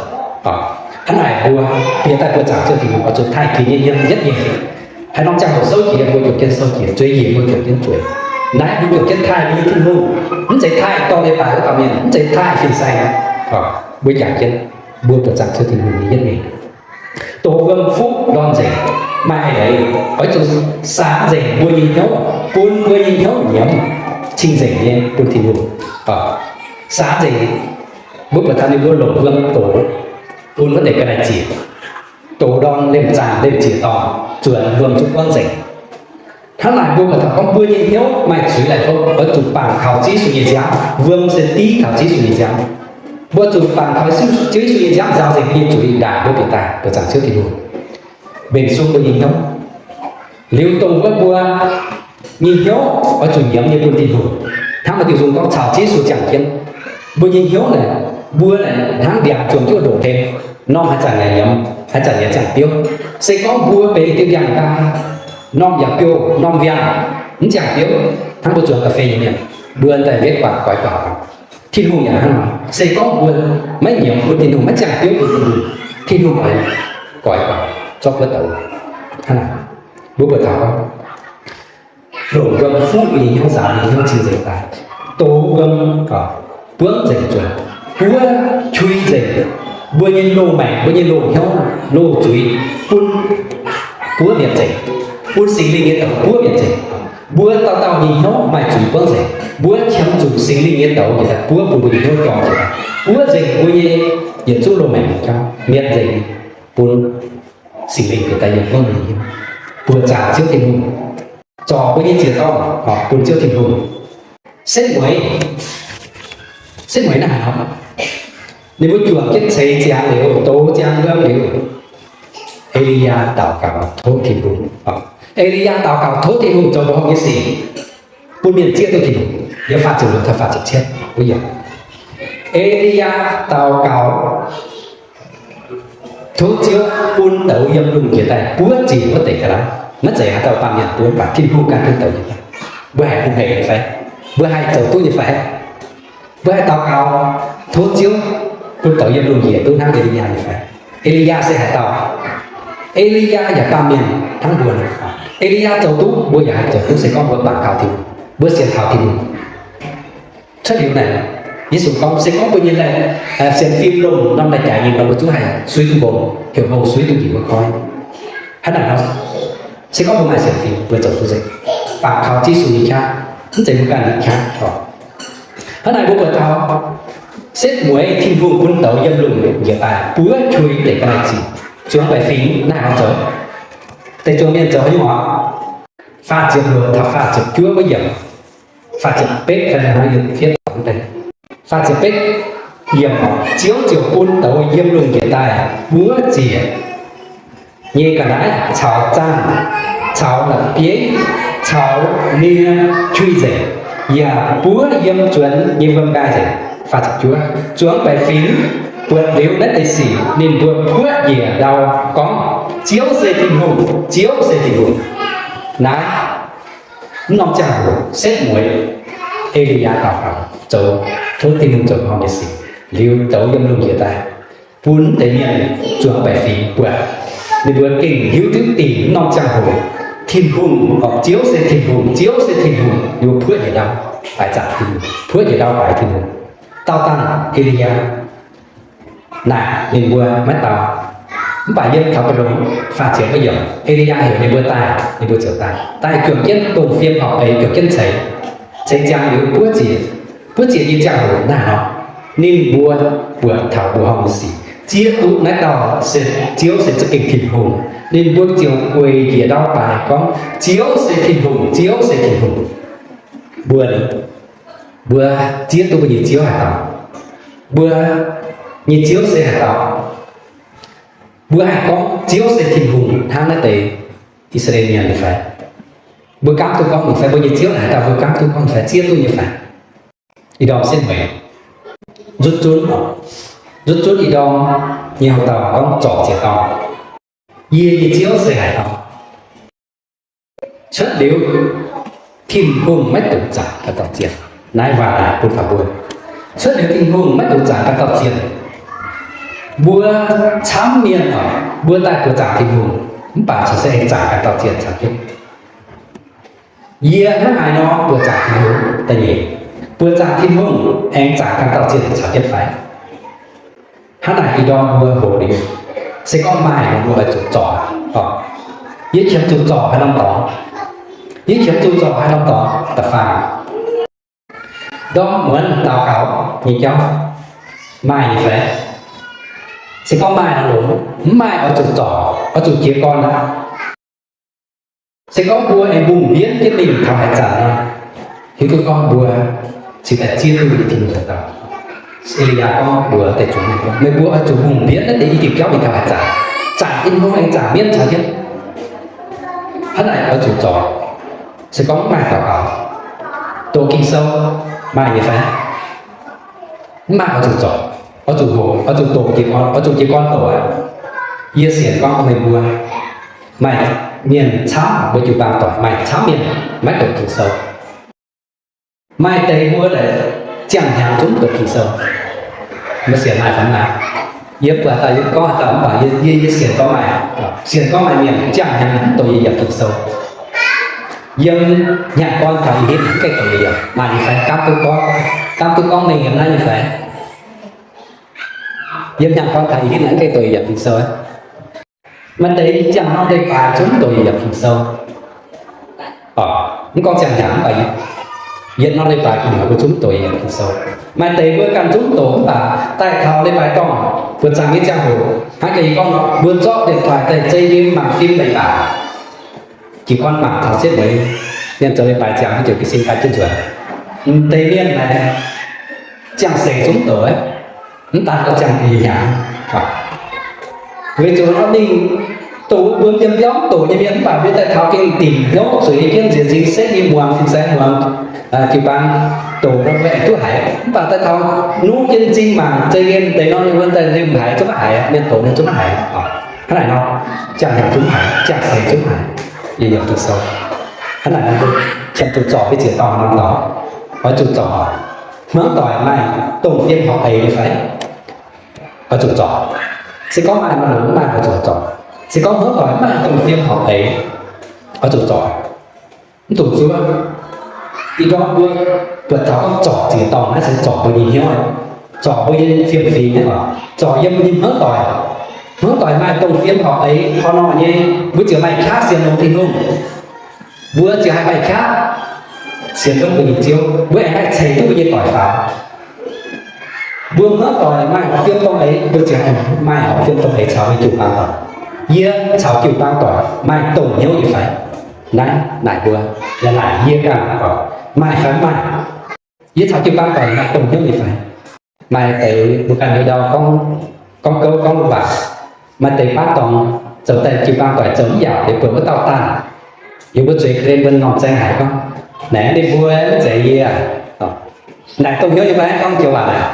Hnangv naaic mbuo bieqc daaih buoqc zaangc Ziouv Tin-Hungh oix zuqc taaih ginx nyei yiem yietv nyeic. Haaix norm ziangh hoc souv jiex mbuo njuangc jienv souv jiex, zueiz jiex mbuo njuangc jienv zueiz. Naaiv mbuo njuangc jienv taaih mbuo nyei Tin-Hungh, mv zeiz taaih dorh leiz-baaix wuov dauh mienh, mv zeiz taaih fin-saeng. Mbuo jangx jienv mbuo buoqc zaangc Ziouv Tin-Hungh nyei yietv nyeic. Doz wuom fuqv ndorm nzengc, maaih eix leiz oix zuqc saax nzengc mbuo nyei hnyouv, bun mbuo nyei hnyouv nyiemz cing-nzengc nyei bun Tin-Hungh. Saax nzengc, mbuo buatc taux ninh mbuo longc wuom doz bun wuov deix ga'naaiv-zieqc, doz ndorm lemh zaangc lemh zieqc dorngh, zuonx wuom zuqc buangv nzengc. Hnangv naaic mbuo buatc taux gorngv mbuo nyei hnyouv maaih zuiz laaic fouv, oix zuqc bangc kaux Ziouv Yesu nyei nziaamv. Wuom se div taux Ziouv Yesu nyei nziaamv. Mbuo zuqc bangc kaux Ziouv Yesu nyei nziaamv nzaaux nzengc mbuo nyei zuiz, ndaangc mbuo bieqc daaih buoqc zaangc Ziouv Tin-Hungh mbenc sung mbuo nyei hnyouv. Liuz dongh wuov mbuo nyei hnyouv oix zuqc nyiemz nyei bun Tin-Hungh. Hnangv maaih diuh nzung gorngv caux Ziouv Yesu ziangh jienv, mbuo nyei hnyouv naaic, mbuo naaic hnangv ndiangx zuangx jienv ndoqc tengx, norm haaix zanc yaac nyiemz, haaix zanc yaac ziangh biouv. Se gorngv mbuo benx diuh ndiangx-nqaai, norm yaac biouv, norm ndiangx, mv ziangh biouv, hnangv mbuo zuangx ga'fei nyei mienh, mbuo daaih wetv guangc goix guangc. Tin-Hungh yaac hnangv nor, se gorngv mbuo maiv nyiemz bun Tin-Hungh, maiv ziangh biouv bun Tin-Hungh, Tin-Hungh oix goix guangc zorqv wuov douz. Hnangv naaic, mbuo buatc taux gorngv longc wuom fuqv nyei hnyouv nzaaux nyei hnyouv cing-nzengc daaih, doz wuom buangv nzengc zuonx, buov qui nzengc mbuo nyei loz-maengc, mbuo nyei loz-hnyouv, loz-zuiz, bun buov mietc nzengc, bun Singx Lingh nyei douz buov mietc nzengc. Mbuo dauh dauh nyei hnyouv maaih zuiz buangv nzengc, mbuo qiemx zuqc Singx Lingh nyei douz njiec daaih buov bun mbuo nyei hnyouv jorm njiec daaih, buov nzengc mbuo nyei yietc zungv loz-maengc nyei jauv mietc nzengc, bun Singx Lingh njiec daaih yiem gorngv mbuo nyei hnyouv, buoqc zaangc Ziouv Tin-Hungh, zorc mbuo nyei ziex dorngh bun Ziouv Tin-Hungh. Setv mueiz, setv mueiz naaiv haaix nor? Ninh mbuo juangc jienv ceix ziangx liuz, douz ziangx wuom liuz, E^li^yaa daux gaux tov Tin-Hungh. E^li^yaa daux gaux tov Tin-Hungh zoux mbuoqc horngh nyei sic, bun mienh zieqv duqv Tin-Hungh. Yiem faah ziepc luoqc taux faah ziepc cietv wuov yiemc, E^li^yaa daux gaux tov Ziouv bun douz yiem lungh njiec daaih buov ziec wuov deix ga'naaiv. Maiv zeiz haaix dauh baamh mienh bun, mv baac Tin-Hungh ganh bun douz nyei. Mbuo haih hungh hec nyei fai? Mbuo haih zoux duqv nyei fai? Mbuo haih daux gaux tov Ziouv bun douz yiem lungh njiec duqv hnangv E^li^yaa nyei fai? E^li^yaa se haaix dauh? E^li^yaa yaac baamh mienh hnangv mbuo. E^li^yaa zoux duqv, mbuo yaac haih zoux duqv, se gorngv mbuo bangc kaux Tin-Hungh, mbuo sienx kaux Tin-Hungh. Cuotv liuz naaic, Yesu gorngv, se gorngv mbuo nyei laih, sienx fim longh norm laih jaaix nyei nor, mbuo zungv haih suiv duqv mbong, heuc mbong suiv duqv njiec wuov koiv. Hnangv naaic nor, se gorngv mbuo maaih sienx fim, mbuo zoux duqv nzengc. Bangc kaux Ziouv Yesu nyei qaqv, mv zeiz mbuo ganh nyei qaqv oc. Hnangv naaic mbuo buatc taux setv mueiz Tin-Hungh bun douz yiem lungh njiec daaih buov qui deix ga'naaiv zic, zuangx baeqc fingx naaiv nor zoux. Deix zuangx mienh zoux nyei oc. Faah ziepc luoqc taux faah ziepc juov wuov yiemc, faah ziepc betv, faah ziepc betv yiemc oc, Ziouv ziouc bun douz yiem lungh njiec daaih buov ziec nyei ga'naaiv caux zaangh, caux la'bieiv, caux nie qui nzengc, yaac buov yiem zuonx nyei wuom nqaai nzengc. Faah ziepc juov, zuangx baeqc fingx buatc liuz naaiv deix sic, ninh mbuo puoqv njiec ndau gorngv, Ziouv se Tin-Hungh, Ziouv se Tin-Hungh. Naaiv mv norm ziangh hoc setv mueiz E^li^yaa daux gaux zoux, tov Tin-Hungh zoux horngh nyei sic, liuz douz yiem lungh njiec daaih, bun deix mienh zuangx baeqc fingx buatc. Ninh mbuo gengh hiuv duqv dingc mv norm ziangh hoc Tin-Hungh, Ziouv se Tin-Hungh, Ziouv se Tin-Hungh. Ninh mbuo puoqv njiec ndau baaix zaangc Tin-Hungh, puoqv njiec ndau baaix Tin-Hungh. Daauh dangh E^li^yaa naaic ninh mbuo maiv dau. Mv baac yiem taux mbu'ndongx faah ziepc wuov yiemc, E^li^yaa heuc ninh mbuo daaih, ninh mbuo ziouc daaih. Daaih juangc jienv dongh fiem horpc eix juangc jienv ceix. Ceix ziangx liuz buov ziec, buov ziec nyei ziangh hoc naaiv nor, ninh mbuo buatc taux mbuoqc horngh nyei sic, zieqv duqv naaiv dauh se Ziouv se za'gengh Tin-Hungh. Ninh mbuo ziouc gueic njiec ndau baaix gorngv, Ziouv se Tin-Hungh, Ziouv se Tin-Hungh. Mbuo, mbuo zieqv duqv mbuo nyei Ziouv haaix dauh? Mbuo nyei Ziouv se haaix dauh? Mbuo haih gorngv Ziouv se Tin-Hungh hnangv naaiv deix I^saa^laa^en Mienh nyei fai? Mbuo gaamv duqv gorngv nyei fai? Mbuo nyei Ziouv haaix dauh mbuo gaamv duqv gorngv nyei fai? Zieqv duqv nyei fai? Ih ndorm setv mueiz, nzutv zunv, nzutv zunv ih ndorm nyei hoc dauh gorngv zorc ziex dorngh. Yie nyei Ziouv se haaix dauh? Cuotv liuz Tin-Hungh maiv dungx zaangc ganh dauh zienh. Naaiv waac naaic bun taux mbuo, cuotv liuz Tin-Hungh maiv dungx zaangc ganh dauh zienh. Mbuo camv mienh oc, mbuo daaih buoqc zaangc Tin-Hungh, mv baac corc se aengx zaangc ganh dauh zienh caux jienv. Yie hnangv haaix nor buoqc zaangc Tin-Hungh? Da'nyeic, buoqc zaangc Tin-Hungh aengx zaangc ganh dauh zienh caux jienv fai? Hnangv naaic ih ndorm mbuo hoqc liuz, se gorngv maaih nor mbuo oix zuqc zorc. Yie qiemx zuqc zorc haaix norm dorngx? Yie qiemx zuqc zorc haaix norm dorngx? Da'faam, ndorm muonz daux gaux nyei jauv maaih nyei fai? Se gorngv maaih nor longx, mv maaih oix zuqc zorc, oix zuqc jiez gorn aqv. Se gorngv mbuo aengx mbungh mbienv jienv mingh taux haaix zanc nor, hiuv duqv gorngv mbuo cingx daaih zieqv duqv Tin-Hungh daux gaux. E^li^yaa gorngv mbuox deix zuangx mienh gorngv, meih mbuo oix zuqc mbungh mbienv naaiv deix i diuc jauv mingh taux haaix zanc? Zaangc Tin-Hungh aengx zaangc mienh caux jienv. Hnangv naaic oix zuqc zorc. Se gorngv mv maaih daux gaux, doqc Ging-Sou maaih nyei fai? Mv maaih, oix zuqc zorc, oix zuqc hoqc, oix zuqc doqc jiez gorn, oix zuqc jiez gorn doqc aqv. Yie sienx gorngv meih mbuo maaih mienh camv, mbuo jiu-baang doic maaih camv mienh maiv doqc Ging-Sou. Maaih deix mbuo naaic ziangh hnyangx zungv doqc Ging-Sou. Mbuo sienx maaih fai mv maaih? Yie mv buatc haaix dauh, yie gorngv haaix dauh mv baac yie, yie sienx gorngv maaih. Sienx gorngv maaih mienh ziangh hnyangx mv doqc yietc yiemc Ging-Sou. Yiem hnyangx-gorn taux ih hitv mv gaengh doqc yietc yiemc. Maaih nyei fai? Gaamv duqv gorngv, gaamv duqv gorngv mengh yiem naaiv nyei fai? Yiem hnyangx-gorn taux ih hitv mv gaengh doqc yietc yiemc Ging-Sou. Maaih deix ziangh norm leiz-baaix zungv doqc yietc yiemc Ging-Sou. Mv gorngv ziangh hnyangx, mv baac yietc norm leiz-baaix gu'nyuoz mbuo zungv doqc yietc yiemc Ging-Sou. Maaih deix mbuo ganh zungv doqc mv baac daaih taux leiz-baaix dorngh, buoqc zaangc nyei ziangh hoc, hnangv jiex yie gorngv nor, mbuo zorqv điện thoại daaih zei yiem mangc phim leiz-baaix. Jiez gorn mangc taux setv mueiz, mienh zoux leiz-baaix ziangx mv ziouc ga'sin daaih jienv nzuonx. M'deix mienh naaic ziangh seix zungv doqc aqv. Mv daan gorngv ziangh deix hnyangx. Weic zuqc nor mingh doqc mbuo yiem biauv doqc nyei mienh mv baac mbuo daaih taux gengh dingc hnyouv zueiz jienv nziex nzing setv nyei muangx fin-saeng muangx jiu-baang doqc nor mbuo aengx duqv haiz. Mv baac daaih taux nuqv jienv m'zing mangc zei yiem deix nor ninh mbuo daaih liemh haiz zungv maiv haiz, mienh doqc ninh zungv maiv haiz. Hnangv naaic nor, ziangh hnyangx zungv haiz, ziangh seix zungv haiz, yietc yiemc Ging-Sou. Hnangv naaic nor, qiemx zuqc zorc mbuo ziex dauh norm dorngx, oix zuqc zorc. Hmuangv doic maaih dongh fiem horpc eix nyei fai? Oix zuqc zorc. Se gorngv maaih nor, mv maaih oix zuqc zorc. Se gorngv hmuangv doic maaih dongh fiem horpc eix, oix zuqc zorc. Mv dungx zuov. Ih ndorm mbuo buatc taux gorngv zorc ziex dorngh naaiv se zorc mbuo nyei hnyouv, zorc mbuo nyei fiem-fingx nyei oc, zorc yiem mbuo nyei hmuangv doic. Hmuangv doic maaih dongh fiem horpc eix hnangv nor nyei, mbuo ziouc maaih qaqv sienx longx Tin-Hungh. Mbuo ziouc haih maaih qaqv sienx duqv mbuo nyei Ziouv, mbuo aengx haih ceix duqv mbuo nyei doic faaux. Mbuo hmuangv doic maaih fiem dongh eix, mbuo ziouc haih maaih fiem dongh eix caux mbuo jiu-baang doic. Yie caux jiu-baang doic maaih dongh hnyouv nyei fai? Naaiv naaic mbuo, yaac naaic yie ganh oc, maaih fai mv maaih? Yie caux jiu-baang doic maaih dongh hnyouv nyei fai? Maaih deix mbuo ganh hnyouv ndau gorngv, gorngv gouv gorngv waac, maaih deix baav dorngx zoux daaih jiu-baang doic zoux mv yaac liuz buatc wuov dauh daanh, liuz mbuo zueiz ga'hlen mbuo m'normh zaeng haic gorngv, naaic ninh mbuo mv zeiz yie. Naaic dongh hnyouv nyei fai gorngv joux waac naaic?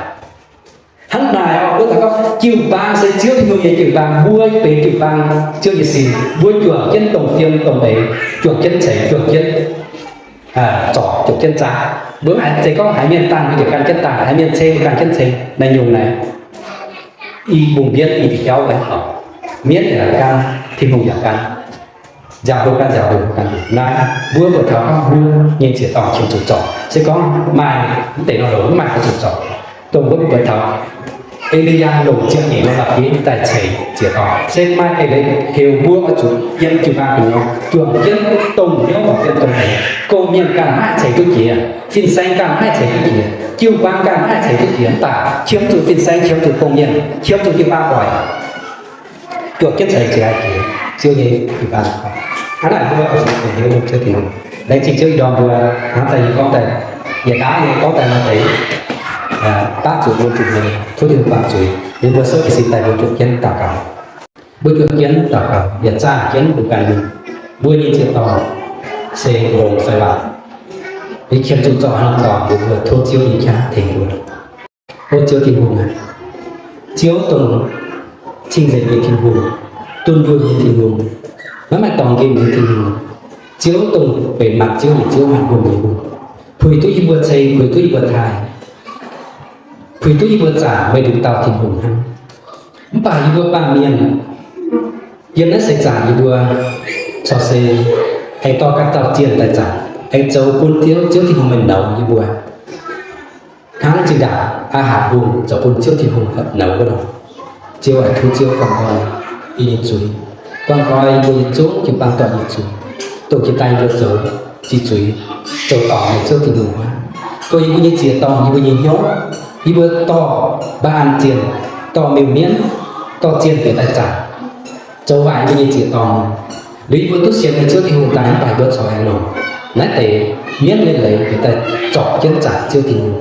Hnangv naaic oc, mbuo daux gaux, jiu-baang se Ziouv Tin-Hungh nyei jiu-baang, mbuo benx jiu-baang Ziouv nyei sin, mbuo juangc jienv dongh fiem dongh eix, juangc jienv ceix, juangc jienv zorc, juangc jienv zaah. Mbuo mv zeiz gorngv haiz mienh daanh mbuo ziouc gan jienv daanh, haiz mienh ceng mbuo gan jienv ceng, naaiv nyungc naaic i bung mbienv i diuc jauv oc. Mienv yaac gan, Tin-Hungh yaac gan. Nziaauc mbuo gan nziaauc, nziaauc mbuo gan nziaauc. Naaiv mbuo buatc taux gorngv mbuo nyei ziex dorngh qiemx zuqc zorc. Se gorngv maaih mv deix nor longx, mv maaih oix zuqc zorc. Dongh mbuo buatc taux E^li^yaa longc ziepc nyeic norm la'bieiv daaih ceix ziex dorngh. Se maaih eix leiz heuc mbuo oix zuqc yiem jiu-baang gu'nyuoz juangc jienv dongh hnyouv horpc fiem dongh eix. Gong-mienh ganh maiv haih ceix duqv jiex, fin-saeng ganh maiv haih ceix duqv jiex, jiu-baang ganh maiv haih ceix duqv jiex, mv baac qiemx zuqc fin-saeng, qiemx zuqc gong-mienh, qiemx zuqc jiu-baang doic. Juangc jienv ceix jiex haih jiex Ziouv nyei jiu-baang. Hnangv naaic mbuo oix zuqc heuc hnyouv longx Ziouv Tin-Hungh. Laengz zingh Ziouv ih ndorm mbuo hnamv daaih yie gorngv daaih, yietc daaih nyei gorngv daaih maaih deix baav zuqc mbuo zuqc nyei tov Tin-Hungh baamh zuiz, liuz mbuo souv jiez sin daaih mbuo juangc jienv daux gaux. Mbuo juangc jienv daux gaux, yietc zaah jienv mbuo ganh mingh. Mbuo nyei ziex dorngh se longx fai waac? Yie qiemx zuqc zorc haaix norm dorngx, mbuo tov Ziouv nyei qaqv tengx mbuo. O Ziouv Tin-Hungh aac, Ziouv dongh cing-nzengc nyei Tin-Hungh. dunh yunh nyei Tin-Hungh, maiv maaih dorngx nqemh nyei Tin-Hungh. Ziouv dongh benx maanc ziouv nyei Ziouv, maanc hungh nyei hungh, puix duqv yie mbuo ceng, puix duqv yie mbuo taaih, puix duqv yie mbuo zaangc meih nduqc dauh Tin-Hungh hnangv. Mv baac yie mbuo baamh mienh yiem naaiv seix zaangc yie mbuo corc se aengx dorh ganh dauh zienh daaih zaangc, aengx zoux bun Ziouv, Ziouv Tin-Hungh meih nouz yie mbuo hnangv zinh ndaangc Aa^hatc Hungh zoux bun Ziouv Tin-Hungh nouz wuov nor. Ziouv aac, tov Ziouv guangc nqoi yie nyei zuiz, guangc nqoi yie mbuo nyei zungv jiu-baang dorh nyei zuiz, dongh jiex daaih yie mbuo zoux ziqc zuiz, zoux dorngc meih Ziouv Tin-Hungh aqv. Dongh yie mbuo nyei ziex dorngh, yie mbuo nyei hnyouv, yie mbuo dorh mbaa an zienh, dorh miuc-mienv, dorh zienh bieqc daaih zaangc, zoux waaic yie mbuo nyei ziex dorngh. Liuz yie mbuo duqv sienx meih Ziouv Tin-Hungh daaih mv baac yie mbuo corc aengx longc naaiv deix mienv nyei leiz bieqc daaih zorpc jienv zaangc Ziouv Tin-Hungh.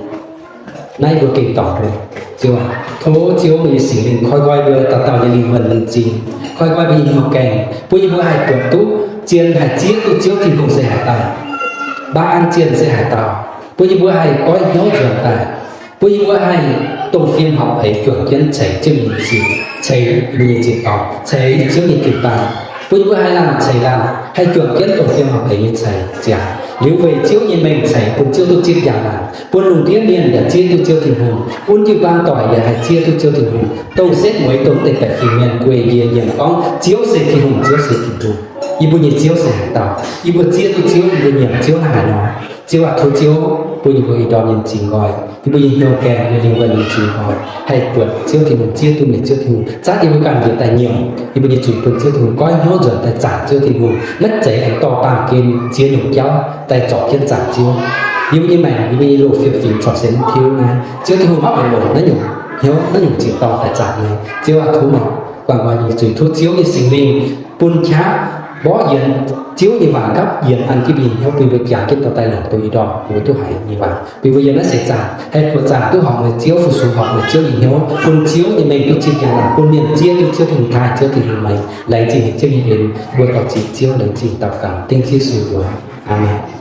Naaiv yie mbuo gengh dorngc nqoi. Ziouv aac, tov Ziouv meih nyei Singx Lingh koi nqoi mbuo dauh dauh nyei lingh wuonh lingh zingh, koi nqoi mbuo nyei hnyouv gaengh, bun yie mbuo haih buatc duqv zien, haih zieqv duqv Ziouv Tin-Hungh se haaix dauh, mbaa an zienh se haaix dauh, bun yie mbuo haih goiv hnyouv nzuonx daaih, bun yie mbuo haih dongh fim horpc eix juangc jienv ceix Ziouv nyei sic, ceix yie mbuo nyei ziex dorngh, ceix Ziouv nyei jiu-baang. Bun yie mbuo haih laanh ceix laanh, haih juangc jienv dongh fim horpc eix nyei ceix ziangx. Liuz weic Ziouv nyei mengh ceix bun Ziouv duqv zipv njang-laangc, bun lungh ndiev mienh yaac zieqv duqv Ziouv Tin-Hungh, bun jiu-baang doic yaac haih zieqv duqv Ziouv Tin-Hungh. Dongh setv mueiz dongh deix baeqc fingx mienh gueic njiec nyiemc gorngv, Ziouv se Tin-Hungh, Ziouv se Tin-Hungh. Yie mbuo nyei Ziouv se haaix dauh? Yie mbuo zieqv duqv Ziouv, yie mbuo nyiemc Ziouv naaiv haaix nor? Ziouv aac, tov Ziouv bun yie mbuo ih ndorm nyei m'zing nqoi, yie mbuo nyei hnyouv gaengh, yie mbuo nyei lingh wuonh nyei m'zing nqoi, haih buatc Ziouv Tin-Hungh, zieqv duqv meih Ziouv Tin-Hungh, zatv yie mbuo ganh njiec daaih nyiemc yie mbuo nyei zuiz bun Ziouv Tin-Hungh, goiv hnyouv nzuonx daaih zaangc Ziouv Tin-Hungh, maiv zeiz aengx dorh baamh gen ziex nyungc jauv daaih zorpc jienv zaangc Ziouv. Yie mbuo nyei maengc, yie mbuo nyei loz-fim fingx corc se mv tiuv naaiv. Ziouv Tin-Hungh maiv oix longc naaiv nyungc hnyouv, naaiv nyungc ziex dorngh daaih zaangc meih. Ziouv aac, tov meih guangc nqoi nyei zuiz, tov Ziouv nyei Singx Lingh bun qaqv mborqv yienx Ziouv nyei waac gapv yienx an jienv mbuo nyei hnyouv, bun mbuo jangx jienv dorh daaih longc dongh ih ndorm mbuo duqv haiz nyei waac. Bun mbuo yiem naaiv seix zaangc haih buoqc zaangc duqv horpc meih Ziouv, fu-sux horpc meih Ziouv nyei hnyouv, bun Ziouv nyei mengh duqv zipv njang-laangc, bun mienh zieqv duqv Ziouv Tin-Hungh, taaih Ziouv Tin-Hungh meih. Laengz zingh haic Ziouv nyei en, mbuo dorh zieqc Ziouv, laengz zingh daux gaux dengv Yesu mbuox. Aamen.